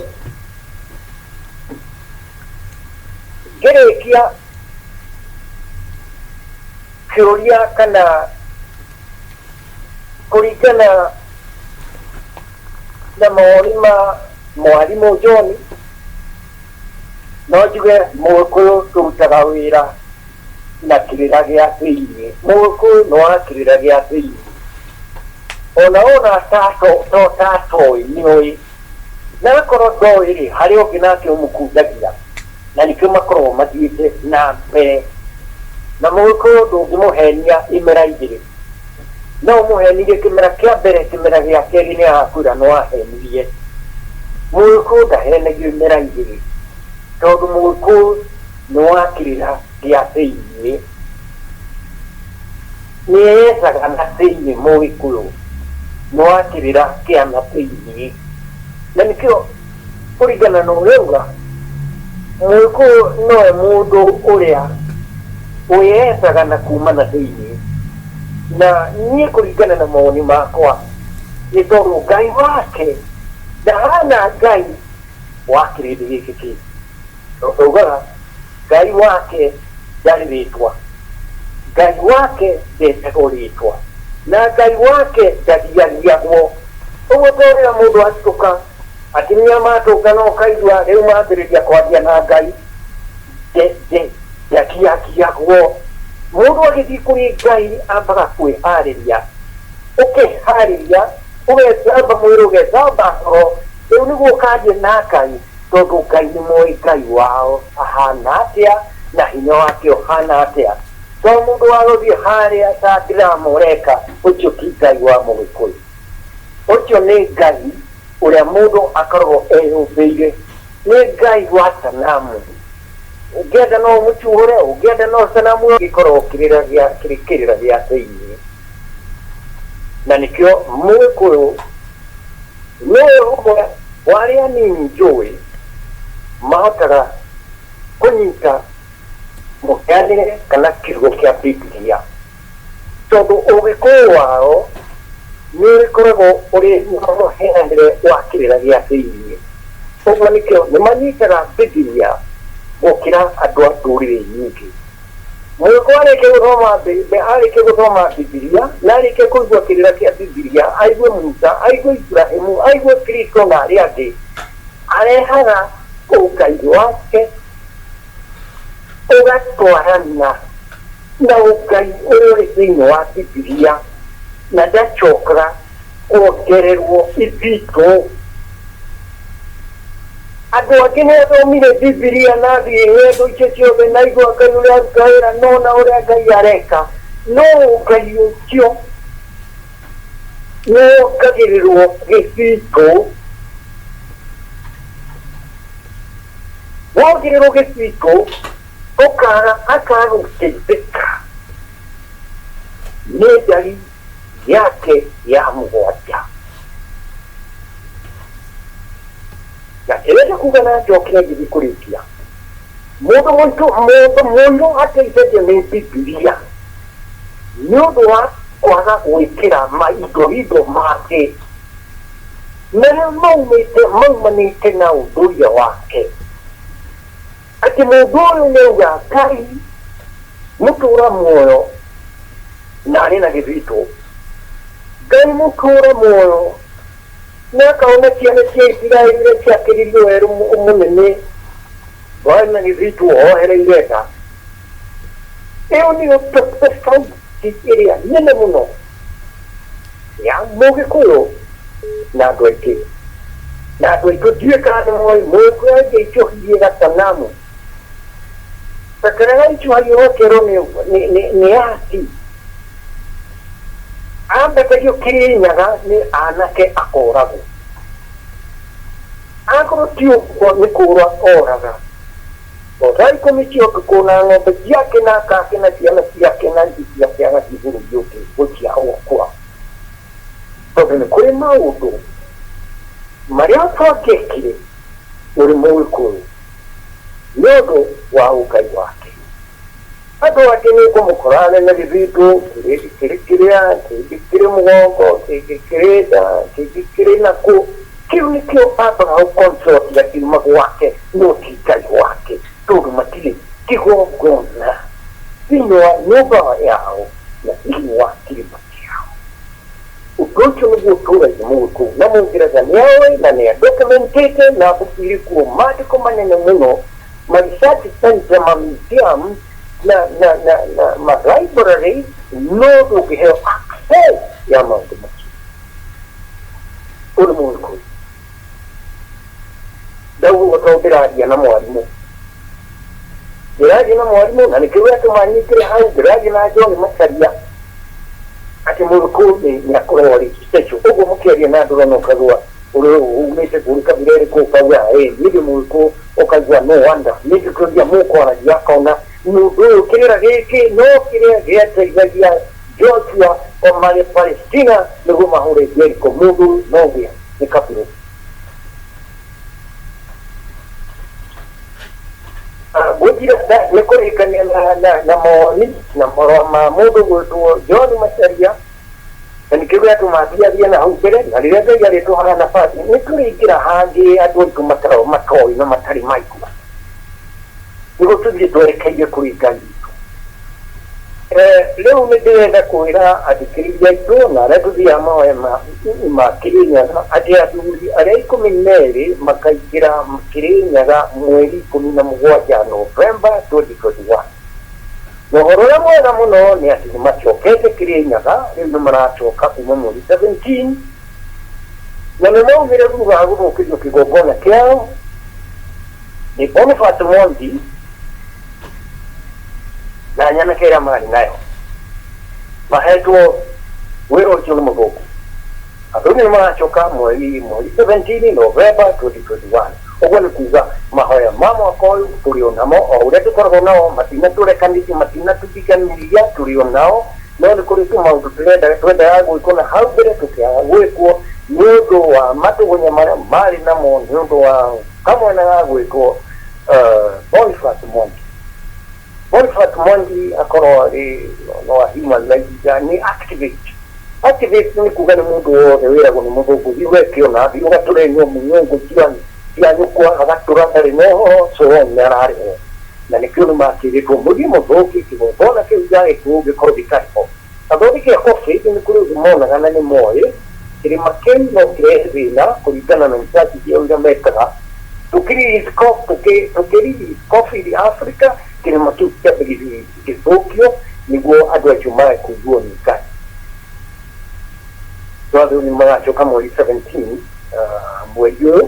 Ngĩrĩkia kĩũria kana kũringana na mawoni ma mwarimũ John, no njuge Mũgĩkũyũ tũrutaga wĩra na kĩrĩra gĩa thĩiniĩ. Mũgĩkũyũ nĩ wa kĩrĩra gĩa thĩiniĩ, ona ona to tatoĩ nĩoĩ, na akorwo ndoĩ rĩ, harĩ ũngĩ nake ũmũkundagia, na nĩkĩo makoragwo mathiĩte na mbere. Na Mũgĩkũyũ ndũngĩmũhenia imera igĩrĩ. No ũmũhenirie kĩmera kĩa mbere, kĩmera gĩa kerĩ nĩ agakwĩra nĩ wahenirie. Mũgĩkũyũ ndahenagio imera igĩrĩ, tondũ Mũgĩkũyũ nĩ wa kĩrĩra gĩa thĩiniĩ, nĩ ethaga na thĩiniĩ. Mũgĩkũyũ nĩ wa kĩrĩra kĩa na thĩiniĩ, na nĩkĩo kũringana na ũrĩa auga, Mũgĩkũyũ nowe mũndũ ũrĩa wĩyethaga na kuma na thĩiniĩ. Na niĩ kũringana na mawoni makwa, nĩ tondũ Ngai wake ndahana Ngai wa kĩrĩndĩ gĩkĩ kĩngĩ. Tondũ augaga Ngai wake ndarĩ rĩtwa, Ngai wake ndetagwo rĩtwa, na Ngai wake ndagiagiagwo. Ũguo to rĩrĩa mũndũ atũka, atumia matũka na ũkaigua rĩu mambĩrĩria kwaria na Ngai, ndagiagiagwo. Mũndũ agĩthiĩ kũrĩ Ngai ambaga kwĩharĩria, ũkeharĩria, ũgethamba mwĩrĩ, ũgethamba ngoro, rĩu nĩguo ũkaria na Ngai, tondũ Ngai nĩ moĩ Ngai wao ahana atĩa na hinya wake ũhana atĩa. To mũndũ wa gũthiĩ harĩa ta drama ũreka, ũcio ti Ngai wa Mũgĩkũyũ. Ũcio nĩ Ngai ũrĩa mũndũ akoragwo eyũmbĩire, nĩ Ngai wa sanamu. Ũngĩenda no ũmũcuhũre, ũngĩenda no sanamu ĩkoragwo kĩrĩra gĩa kĩrĩ kĩrĩra gĩa thĩiniĩ. Na nĩkĩo Mũgĩkũyũ nĩwe ũmwe wa arĩa anini njũĩ mahotaga kũnyita mũheanĩre kana kiugo kĩa Bibilia, tondũ Ũgĩkũyũ wao nĩ ũrĩkoragwo ũrĩ na mũheanĩre wa kĩrĩra gĩa thĩiniĩ. Ũguo nĩkĩo nĩ manyitaga Bibilia gũkĩra andũ a ndũrĩrĩ nyingĩ. Mũgĩkũyũ arĩkia gũthoma Bibilia na arĩkia kũigua kĩrĩra kĩa Bibilia, aigue Musa, aigue Ibrahimu, aigue Kristo na arĩa angĩ, arehaga ũngai wake ũgatwarana na ũngai ũrĩa ũrĩ thĩinĩ wa Bibilia, na ndacokaga kuongererwo ithitũ. Andũ angĩ nĩ athomire Bibilia na athiĩ ng'endo icio ciothe na aigua Ngai ũrĩa aruta wĩra nona ũrĩa Ngai areka, no Ngai ũcio nĩ wongagĩrĩrwo gĩbitũ. Wongererwo gĩbitũ ũkaga akaga gũteithĩka nĩ ndari yake ya mũgwanja. Na kĩrĩa kuga na njokere ngĩthiĩ kũrĩkia, mũndũ mũitũ, mũndũ mũirũ ateithagio nĩ Bibilia nĩ ũndũ wa kwaga gwĩkĩra maindoindo make marĩa maumĩte maumanĩte na ũndũire wake, atĩ mũndũ ũyũ nĩ auga Ngai. Mũtũra muoyo na arĩ na gĩthitũ. Ngai mũtũra muoyo na akaona ciana cia Isiraeli iria ciakĩririo werũ mũnene warĩ na gĩthitũ ohereire nda. Ĩyo nĩyo tofauti ĩrĩa nene mũno ya Mũgĩkũyũ na andũ aingĩ. Na andũ aitũ ndiũĩ kana nĩ moĩ Mũgĩkũyũ angĩaicũhirie gatanamu ta karĩa gaicũhagio gakerwo nĩ ati ambatagio Kĩrĩnyaga nĩ anake akoragwo. Akorwo ti ũguo nĩ kũra oraga. O thaa ikũmi cia ũtukũ na ng'ombe ciake na aka ake na ciana ciake na indo ciake agathiĩ bũrũri ũngĩ gũciarwo kwao. Tondũ nĩ kũrĩ maũndũ marĩa ũtangĩekire ũrĩ Mũgĩkũyũ nĩ ũndũ wa ũngai wake. Andũ angĩ nĩ ũkũmũkora arĩ na gĩthitũ kĩrĩ kĩrĩa, kĩngĩ kĩrĩ mũgongo, kĩngĩ kĩrĩ nda, kĩngĩ kĩrĩ na kũ. Kĩu nĩkĩo ambaga gũ consult akiuma gwake no ti Ngai wake tondũ matirĩ kĩgongona thĩinĩ wa nyũmba yao na thĩinĩ wa kĩrĩma kĩao. Ũndũ ũcio nĩguo ũtũragia Mũgĩkũyũ na Mũngeretha nĩ oĩ na nĩ adocumentĩte na mbuku irĩ kuo maandĩko manene mũno ma research center ma museum na ma library no ndũngĩheo access ya maũndũ macio ũrĩ Mũgĩkũyũ. Ndauga ũguo tondũ ndĩraria na mwarimũ, ndĩraria na mwarimũ na nĩkĩo gĩatũma nyingĩre hau. Ndĩraria na John Macharia atĩ Mũgĩkũyũ nĩ akoragwo arĩ special. Ũguo mũkĩaria na andũ no ũkaigua ũrĩ umĩte kũrĩ kabira ĩrĩkũ, ũkauga ĩ niĩ ndĩ Mũgĩkũyũ, ũkaigua no wonder nĩ tũria mũkwaragia akona mũndũ ũyũ kĩrĩra gĩkĩ no kĩrĩa gĩateithagia Joshua o marĩ Palestina nĩguo mahũre Jericho. Mũndũ ũyũ no gĩa nĩ kabirũ. Ngwĩciria nĩ kũrĩkania na mawoni na marũa ma mũndũ gwĩtwo John Macharia na nĩkĩo gĩatũma thiathie na hau mbere na rĩrĩa Ngai arĩtũhaga nabathi nĩ tũrĩingĩra hangĩ andũ aitũ matoĩ na matarĩ maigua nĩguo tũthiĩ twerekeire kũrĩ Ngai witũ. Rĩu nĩ ndĩrenda kwĩra athikĩrĩria aitũ na arĩa tũthiaga mahoya ma Kĩrĩnyaga atĩ athuri arĩa 12 makaingĩra Kĩrĩnyaga mweri 17 Novemba 2021. Na ũhoro ũrĩa mwega mũno nĩ atĩ nĩ macokete Kĩrĩnyaga, rĩu nĩ maracoka kuma mweri 17 na nĩ maugire thutha wa gũthũkĩrio kĩgongona kĩao nĩ Boniface Mwangi na nyanake ĩrĩa marĩ nayo mahetwo wĩra ũcio nĩ mũthũngũ. Athuri nĩ maracoka mweri 17 November 2021. Ũguo nĩ kuga mahoya ma mwaka ũyũ tũrĩ o namo o ũrĩa tũkoragwo nao, matinatũrekanĩria, matinatũtiganĩria, tũrĩ o nao, no nĩ kũrĩ tũmaũndũ tũrenda twendaga gwĩkwo na hau mbere tũkĩaga gwĩkwo nĩ ũndũ wa matũgũnya marĩa marĩ namo nĩ ũndũ wa kamwana ga gwĩtwo Boniface Mwangi. Boniface Mwangi akorwo arĩ no a human rights nĩ activist. Activist nĩ kuga nĩ mũndũ wothe wĩragwo nĩ mũthũngũ thiĩ ũgeke ũna, thiĩ ũgatũre nyũngũ cia nyũkwa, agatũra ndarĩ na ũhoro, so on nĩ ararĩhwo na nĩkĩo nĩ makĩrĩtwo mũthiĩ mũthũkie kĩgongona kĩu gĩa Gĩkũyũ gĩkorwo gĩtarĩ ho. Athondeki a coffee nĩ kũrĩ ũndũ monaga na nĩ moĩ kĩrĩma kĩu no kĩrehe thĩna kũringana na research ciao iria mekaga. Tũkĩ release coffee in Africa, kĩrĩma kĩu kĩambe gĩthũkio nĩguo andũ acio mage kũiguo nĩ Ngai. No athuri nĩ magacoka mweri 17 mweri ũyũ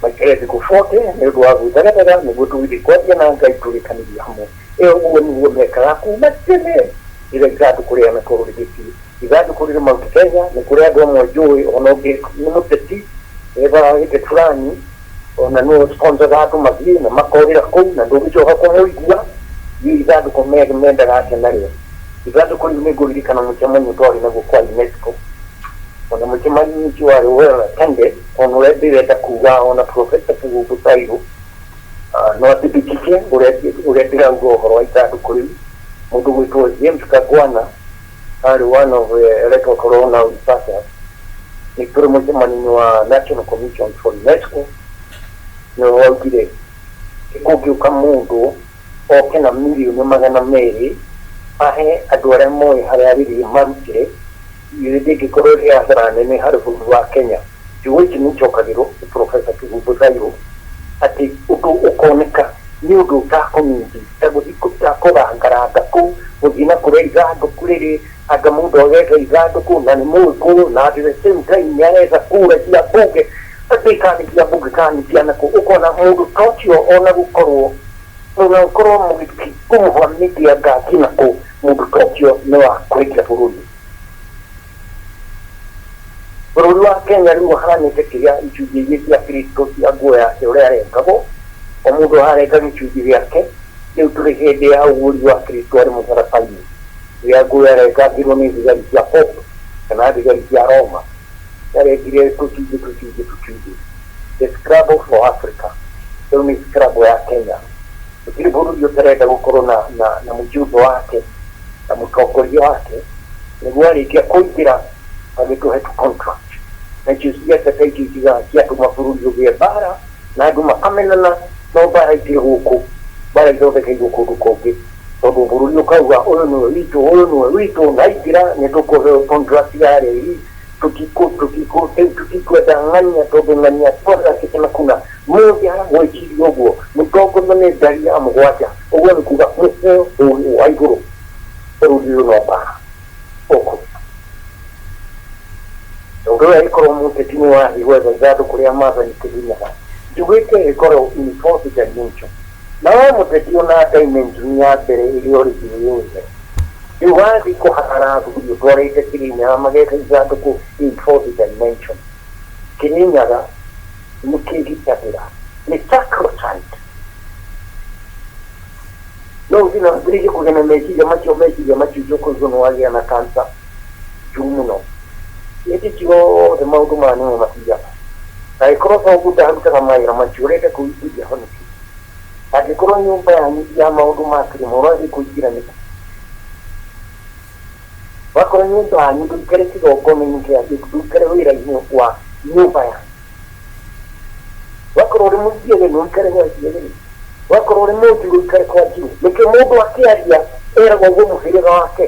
maikare thikũ 40 nĩ ũndũ wa gwĩthegathaga nĩguo tũgĩthiĩ kwaria na Ngai tũrĩkanĩrie hamwe. Ĩyo ũguo nĩguo mekaga kuma tene rĩrĩa ithandũkũ rĩa nakorwo rĩgĩthiĩ. Ithandũkũ rĩrĩ Mount Kenya nĩ kũrĩ andũ amwe njũĩ ona ũngĩ nĩ mũteti ethaga gĩtĩ fulani ona nĩwe sponsoraga andũ mathiĩ na makorĩra kũu na ndũngĩcoka kũmũigua. Niĩ ithandũkũ mendaga atĩa narĩo ithandũkũ rĩu nĩ ngũririkana mũcemanio twarĩ naguo kwa UNESCO ona mũcemanio ũcio warĩ well attended ona ũrĩa ndĩrenda kuga ona Professor Kĩgũngũ Cairũ no athibitithie ũrĩa ndĩrauga ũhoro wa ithandũkũ rĩu. Mũndũ gwĩtwo James Kagwana arĩ one of the electoral corona researchers nĩ tũrĩ mũcemanio-inĩ wa National Commission for UNESCO nĩwe waugire kũngĩũka mũndũ Oke na 200,000,000 ahe andũ arĩa moĩ harĩa rĩrĩ marutire ndĩngĩkorwo ĩrĩ hathara nene harĩ bũrũri wa Kenya. Kiugo gĩkĩ nĩ njokagĩrwo nĩ Professor Kĩhumbu Thairũ atĩ ũndũ ũkoneka nĩ ũndũ ũtakũnyingi ta gũthiĩ kũrangaranga kũu gũthiĩ na kũrĩa ithandũkũ rĩrĩ anga mũndũ agetha ithandũkũ na nĩ mũgĩkũyũ na at the same time nĩ aretha kura cia mbunge atĩ kana nĩ cia mbunge kana nĩ cia nakũ ũkona mũndũ ta ũcio ona gũkorwo ona gũkorwo mũgĩkũmũhamĩtia ngaki nakũ mũndũ ta ũcio nĩ wa kwendia bũrũri. Bũrũri wa Kenya rĩu ũhanĩte kĩrĩa icunjĩ iria cia Kristo cia nguo yake ũrĩa arengagwo o mũndũ arenga gĩcunjĩ gĩake. Rĩu tũrĩ hĩndĩ ya ũgũri wa Kristo arĩ mũtharaba-inĩ rĩrĩa nguo yarengangirwo nĩ thigari cia Pope kana thigari cia Roma yarengire tũcunjĩ tũcunjĩ tũcunjĩ. The scrabble for Africa rĩu nĩ scrabble ya Kenya. Gũtirĩ bũrũri ũtarenda gũkorwo na mũjumbe wake na mũtongoria wake nĩguo arĩkia kũingĩra agĩtũhe tu contract na icio ciaca ta icio ciatũma bũrũri ũgĩe mbara na andũ makamenana no mbara itirĩ gũkũ mbara ithondekeirwo kũndũ kũngĩ tondũ bũrũri ũkauga ũyũ nĩwe witũ ũyũ nĩwe witũ na aingĩra nĩ tũkũheo contract ya reri tũtikwenda ng'ania tondũ ng'ania twathakĩte na kuna mũngĩaga gwĩciria ũguo mũtongoria nĩ ndari ya mũgwanja ũguo nĩ kuga mũheo ũgĩ wa igũrũ bũrũri ũyũ no mbara ũkũ tondũ ũyũ angĩkorwo mũteti nĩ wathiĩ gwetha ithandũkũ rĩa maathani kĩrinyaga njugĩte ĩkorwo in fourth dimension na we mũteti ona dimension ya mbere ĩrĩa ũrĩ yothe rĩu wathiĩ kũhara athuri ũtwarĩte Kĩrĩnyaga magetha ithandũkũ in fourth dimension. Kĩrĩnyaga nĩ kĩgitagĩra nĩ sacrosanct no ũthiĩ na mbere kũgĩa na meciria macio meciria macio ũkũigua nĩ wagĩa na cancer njũru mũno hĩndĩ ciothe maũndũ maya nĩmo mathiaga angĩkorwo thoguo ndarutaga mawĩra macio ũrenda kũingĩria ho nĩkĩ angĩkorwo nyũmba yanyu ya maũndũ ma kĩrĩma ũrathiĩ kũingĩra nĩkĩ wakorwo nyũmba yanyu ndũikare kĩgongona-inĩ kĩa ndũikare wĩra-inĩ wa nyũmba yanyu wakorwo ũrĩ mũciĩrĩ ũikare gwa ciĩrĩ wakorwo ũrĩ mũnjirũ ũikare kwa njirũ nĩkĩo mũndũ akĩaria eragwo ũguo mũhĩrĩga wake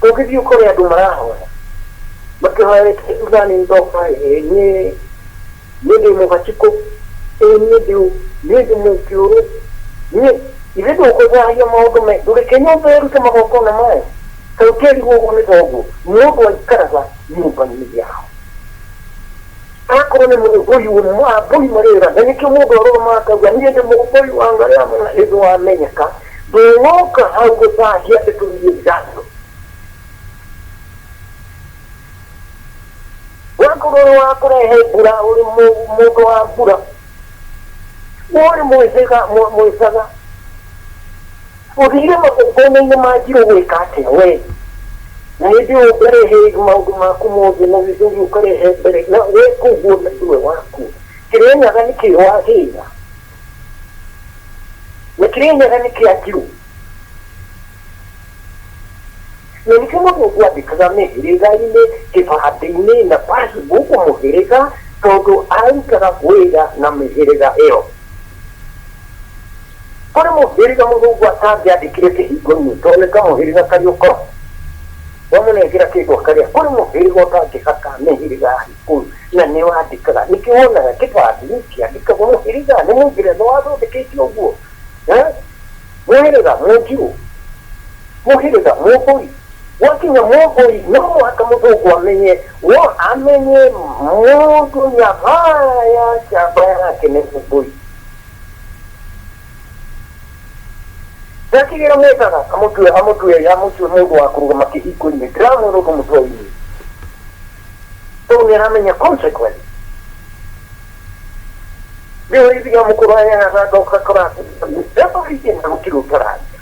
ũngĩthiĩ ũkore andũ marahoya makĩhoya thutha ndoka niĩ ndĩ mũgacikũ niĩ ndĩ mũkĩũrũ niĩ ithe ndũkũthahia maũndũ me ndũreke nyũmba ĩrute magongona mayo ta ũkĩrigwo ũguo nĩ thoguo mũndũ aikaraga nyũmba-inĩ yao akorwo nĩ mũgũi mbũri marĩra na nĩkĩo mũndũ arũgama akauga niĩ ndĩ mũgũi wa ngarĩa ĩndũ wamenyeka ndũgoka hau gũthahia ndeto iria ithatũ wakorwo ũrĩ wa kũrehe mbura ũrĩ mũndũ wa mbura ũrĩ mwĩcaga ũthire magongona-inĩ ma njirũ gwĩka atĩa we na hĩndĩ ĩyo ũkarehe maũndũ maku mothe na gĩthũri ũkarehe mbere na weka ũguo na nĩwe waku Kĩrĩnyaga nĩ kĩ wagĩra na Kĩrĩnyaga nĩ kĩa njirũ na nĩkĩo mũthũngũ andĩkaga mĩhĩrĩga-inĩ kĩbandĩ-inĩ na Facebook mũhĩrĩga tondũ arutaga wĩra na mĩhĩrĩga ĩyo kũrĩ mũhĩrĩga mũthũngũ atangĩandĩkire kĩhingo-inĩ tondũ nĩ kamũhĩrĩga karĩ ũkoro wamũnengera kĩndũ akarĩa kũrĩ mũhĩrĩga ũtangĩhaka mĩhĩrĩga ya Gĩkũyũ na nĩ wandĩkaga nĩkĩo wonaga kĩbandĩ kĩandĩkagwo mũhĩrĩga nĩ mũngeretha wathondekete ũguo mũhĩrĩga mũnjirũ mũhĩrĩga mũmbũi wakinya mũmbũi no mũhaka mũthũngũ amenye wo amenye mũndũ nyabaya ya njamba yake nĩ mũmbũi ndakĩgĩra mwethaga amũtue amũtue mũndũ wa kũrũgama kĩhingo-inĩ ndĩramwĩra ũndũ mũtwe-inĩ tondũ nĩ aramenya consequence rĩu ithiga mũkũrũ ayaga ũgakora mĩthemba na gũtirĩ ũtararia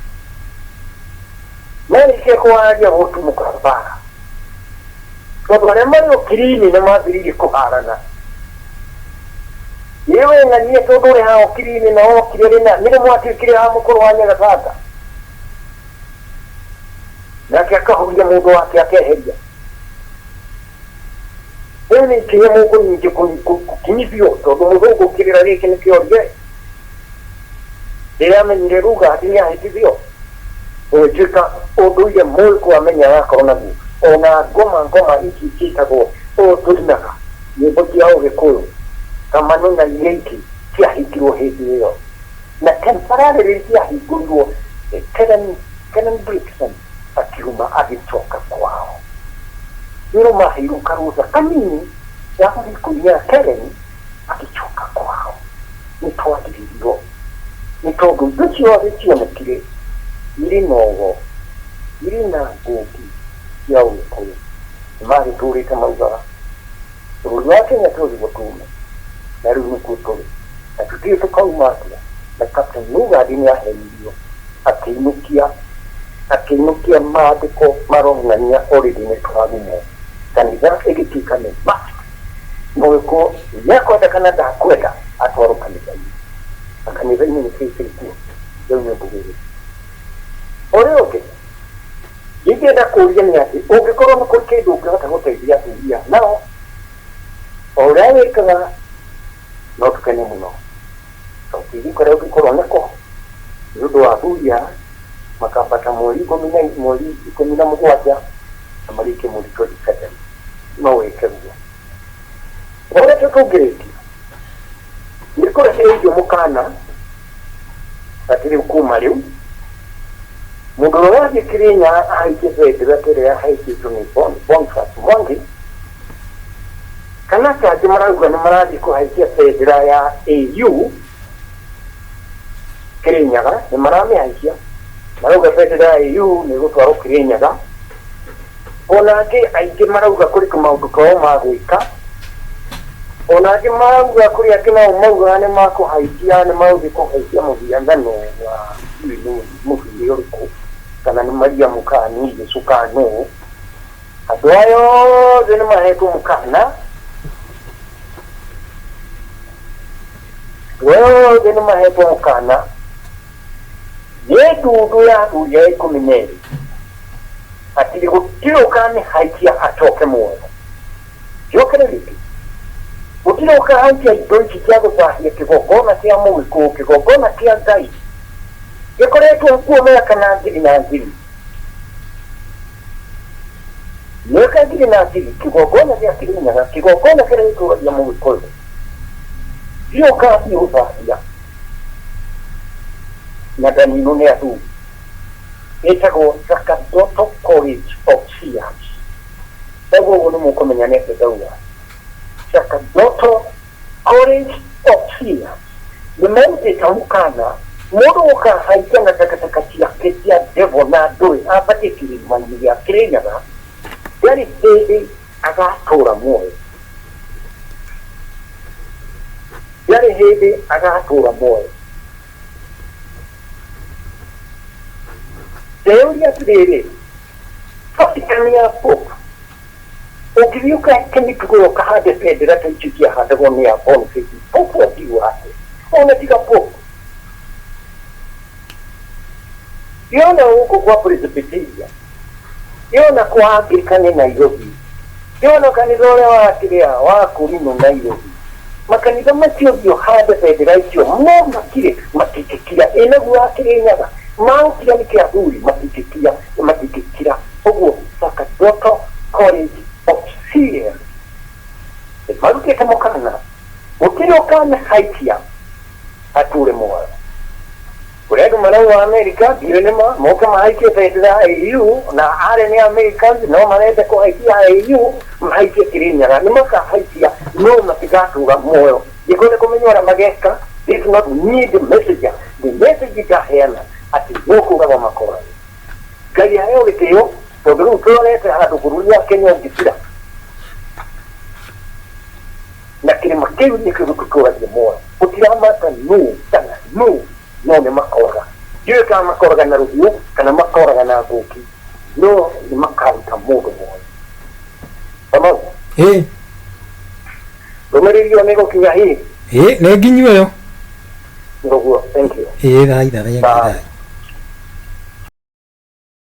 marĩkia kwaria gũtumũka mbara tondũ arĩa marĩ ũkiri-inĩ nĩ mambĩrĩirie kũharana yewe ng'ania tondũ ũrĩ haha ũkiri-inĩ na wokire rĩna nĩrĩ mwatuĩkire ha mũkũrũ wa Nyagatanga nake akahuria mũndũ wake akeheria rĩu nĩ ikinya mũkũnyingĩ gũkinyithio tondũ mũthũngũ kĩrĩra gĩkĩ nĩ kĩorie Rĩrĩa amenyire Lugard nĩ ahĩtithio, gũgĩtuĩka ũndũire mũgĩkũyũ amenya agakorwo naguo. Ona ngoma ngoma ici ciĩtagwo ũũ tũinaga nyĩmbo cia ũgĩkũyũ, Kamanũ na iria ingĩ ciahingirwo hĩndĩ ĩyo. Na temporarily ciahingũrirwo Karen, Karen Blixen akiuma agĩcoka kwao. Nĩrĩo maheirwo karũtha kanini ga gũthiĩ kũinia Karen agĩcoka kwao. Nĩ twagiririo nĩ tondũ indo ciothe cionekire irĩ na ũgo, irĩ na ngũki cia ũgĩkũyũ. Nĩ magĩtũrĩte maugaga bũrũri wa Kenya twĩrirwo tume na rĩu nĩkuo tũrĩ na tũtiũĩ tũkauma atĩa. Na Captain Lugard nĩ ahenirio akĩinũkia akĩinũkia maandĩko maronania already nĩ twarumwo. Kanitha ĩgĩtuĩka nĩ must Mũgĩkũyũ nĩekwenda kana ndakwenda atwarwo kanitha-inĩ. Na kanitha-inĩ nĩ kĩĩ kĩrĩ kuo? Rĩu nĩ mbugĩrĩrio. Ũrĩa ũngĩ ingĩenda kũria nĩ atĩ ũngĩkorwo nĩ kũrĩ kĩndũ ũngĩhota gũteithia atumia nao, o ũrĩa wĩkaga no tũkene mũno. Kaũteithio karĩa ũngĩkorwo nako nĩ ũndũ wa athuri aya makambata mweri 17 na marĩkie mweri 27 no wĩke guo. Ũrĩa tũngĩrĩkia nĩ kũrekereirio mũkana atĩ rĩu kuma rĩu mũndũ ũrĩa ũrathiĩ Kĩrĩnyaga ahaicie bendera ta ĩrĩa yahaicĩtwo nĩ Boniface Mwangi kana ta angĩ marauga nĩ marathiĩ kũhaicia bendera ya AU Kĩrĩnyaga nĩ maramĩhaicia marauga bendera ya AU nĩ ĩgũtwarwo Kĩrĩnyaga. Ona angĩ aingĩ marauga kũrĩ tũmaũndũ twao ma gwĩka. Ona angĩ marauga kũrĩ angĩ nao maugaga nĩ makũhaicia nĩ magũthiĩ kũhaicia mũhianano wa ndiũĩ nĩ mũbiri ũrĩkũ kana nĩ Mariamu kana nĩ Jesũ kana nũ. Andũ aya othe nĩ mahetwo mũkana. Andũ aya othe nĩ mahetwo mũkana nĩ ndundu ya athuri aya 12 atĩ gũtirĩ ũkamĩhaicia acoke muoyo. Njokere rĩngĩ, gũtirĩ ũkahaicia indo ici cia gũthahia kĩgongona kĩa Mũgĩkũyũ, kĩgongona kĩa Ngai gĩkoretwo kuo mĩaka na ngiri na ngiri, mĩaka ngiri na ngiri, kĩgongona gĩa Kĩrĩnyaga, kĩgongona kĩrĩa gĩtũragia Mũgĩkũyũ, gũtirĩ ũkathiĩ gũthahia na ndaninwo nĩ athuri. Ĩtagwo Sacerdotal College of Seers. Ndauga ũguo nĩ mũkũmenya nĩ atĩa ndauga. Sacerdotal College of Seers nĩ marutĩte mũkana mũndũ gũkahaica na takataka ciake cia devil na ndũĩ ambatie kĩrĩma-inĩ gĩa Kĩrĩnyaga ndarĩ hĩndĩ agatũra muoyo. Ndarĩ hĩndĩ agatũra muoyo. Ndeyũria atĩrĩrĩ, Vatican ya Pope ũngĩthiĩ ũkeke mĩtugo ĩyo ũkahande bendera ta icio ciahandagwo nĩ a Boniface, Pope angiuga atĩa? Ona tiga Pope. Yona gũkũ kwa Presbyterian, yona kwa Anglican Nairobi, yona kanitha ũrĩa wa kĩrĩa wa Kũrinũ Nairobi, makanitha macio thiĩ ũhande bendera icio no makire matingĩkira. Ĩ naguo wa Kĩrĩnyaga magũkira nĩkĩ athuri matingĩkira matingĩkira. Ũguo Sacerdotal College of Seers marutĩte mũkana gũtirĩ ũkamĩhaicia atũre muoyo. Kũrĩ andũ marauma Amerika ndiũĩ nĩma moke mahaicie bendera ya AU na arĩa nĩ Americans no marenda kũhaicia AU mahaicie Kĩrĩnyaga nĩ makahaicia no matigatũra muoyo. Ndikwenda kũmenya ũrĩa mageka. This not need messenger. The message ndaheana atĩ no kũragwo makoragwo. Ngai aheo gĩtĩo tondũ rĩu tũrorete handũ bũrũri wa Kenya ũngĩkira na kĩrĩma kĩu nĩkĩo gĩtũtũragia muoyo. Gũtiramaka nũ kana nũ no nĩ makoraga. Ndiũĩ kana makoraga na rũhiũ kana makoraga na ngũki no nĩ makaruta mũndũ muoyo. Kamau, Ĩ, ndũmĩrĩri ĩyo nĩ ĩgũkinya hihi? Ĩ, nĩ nginyu ĩyo. Ũguo, thank you. Ĩ, thaitha, thengi, Bye. thaitha.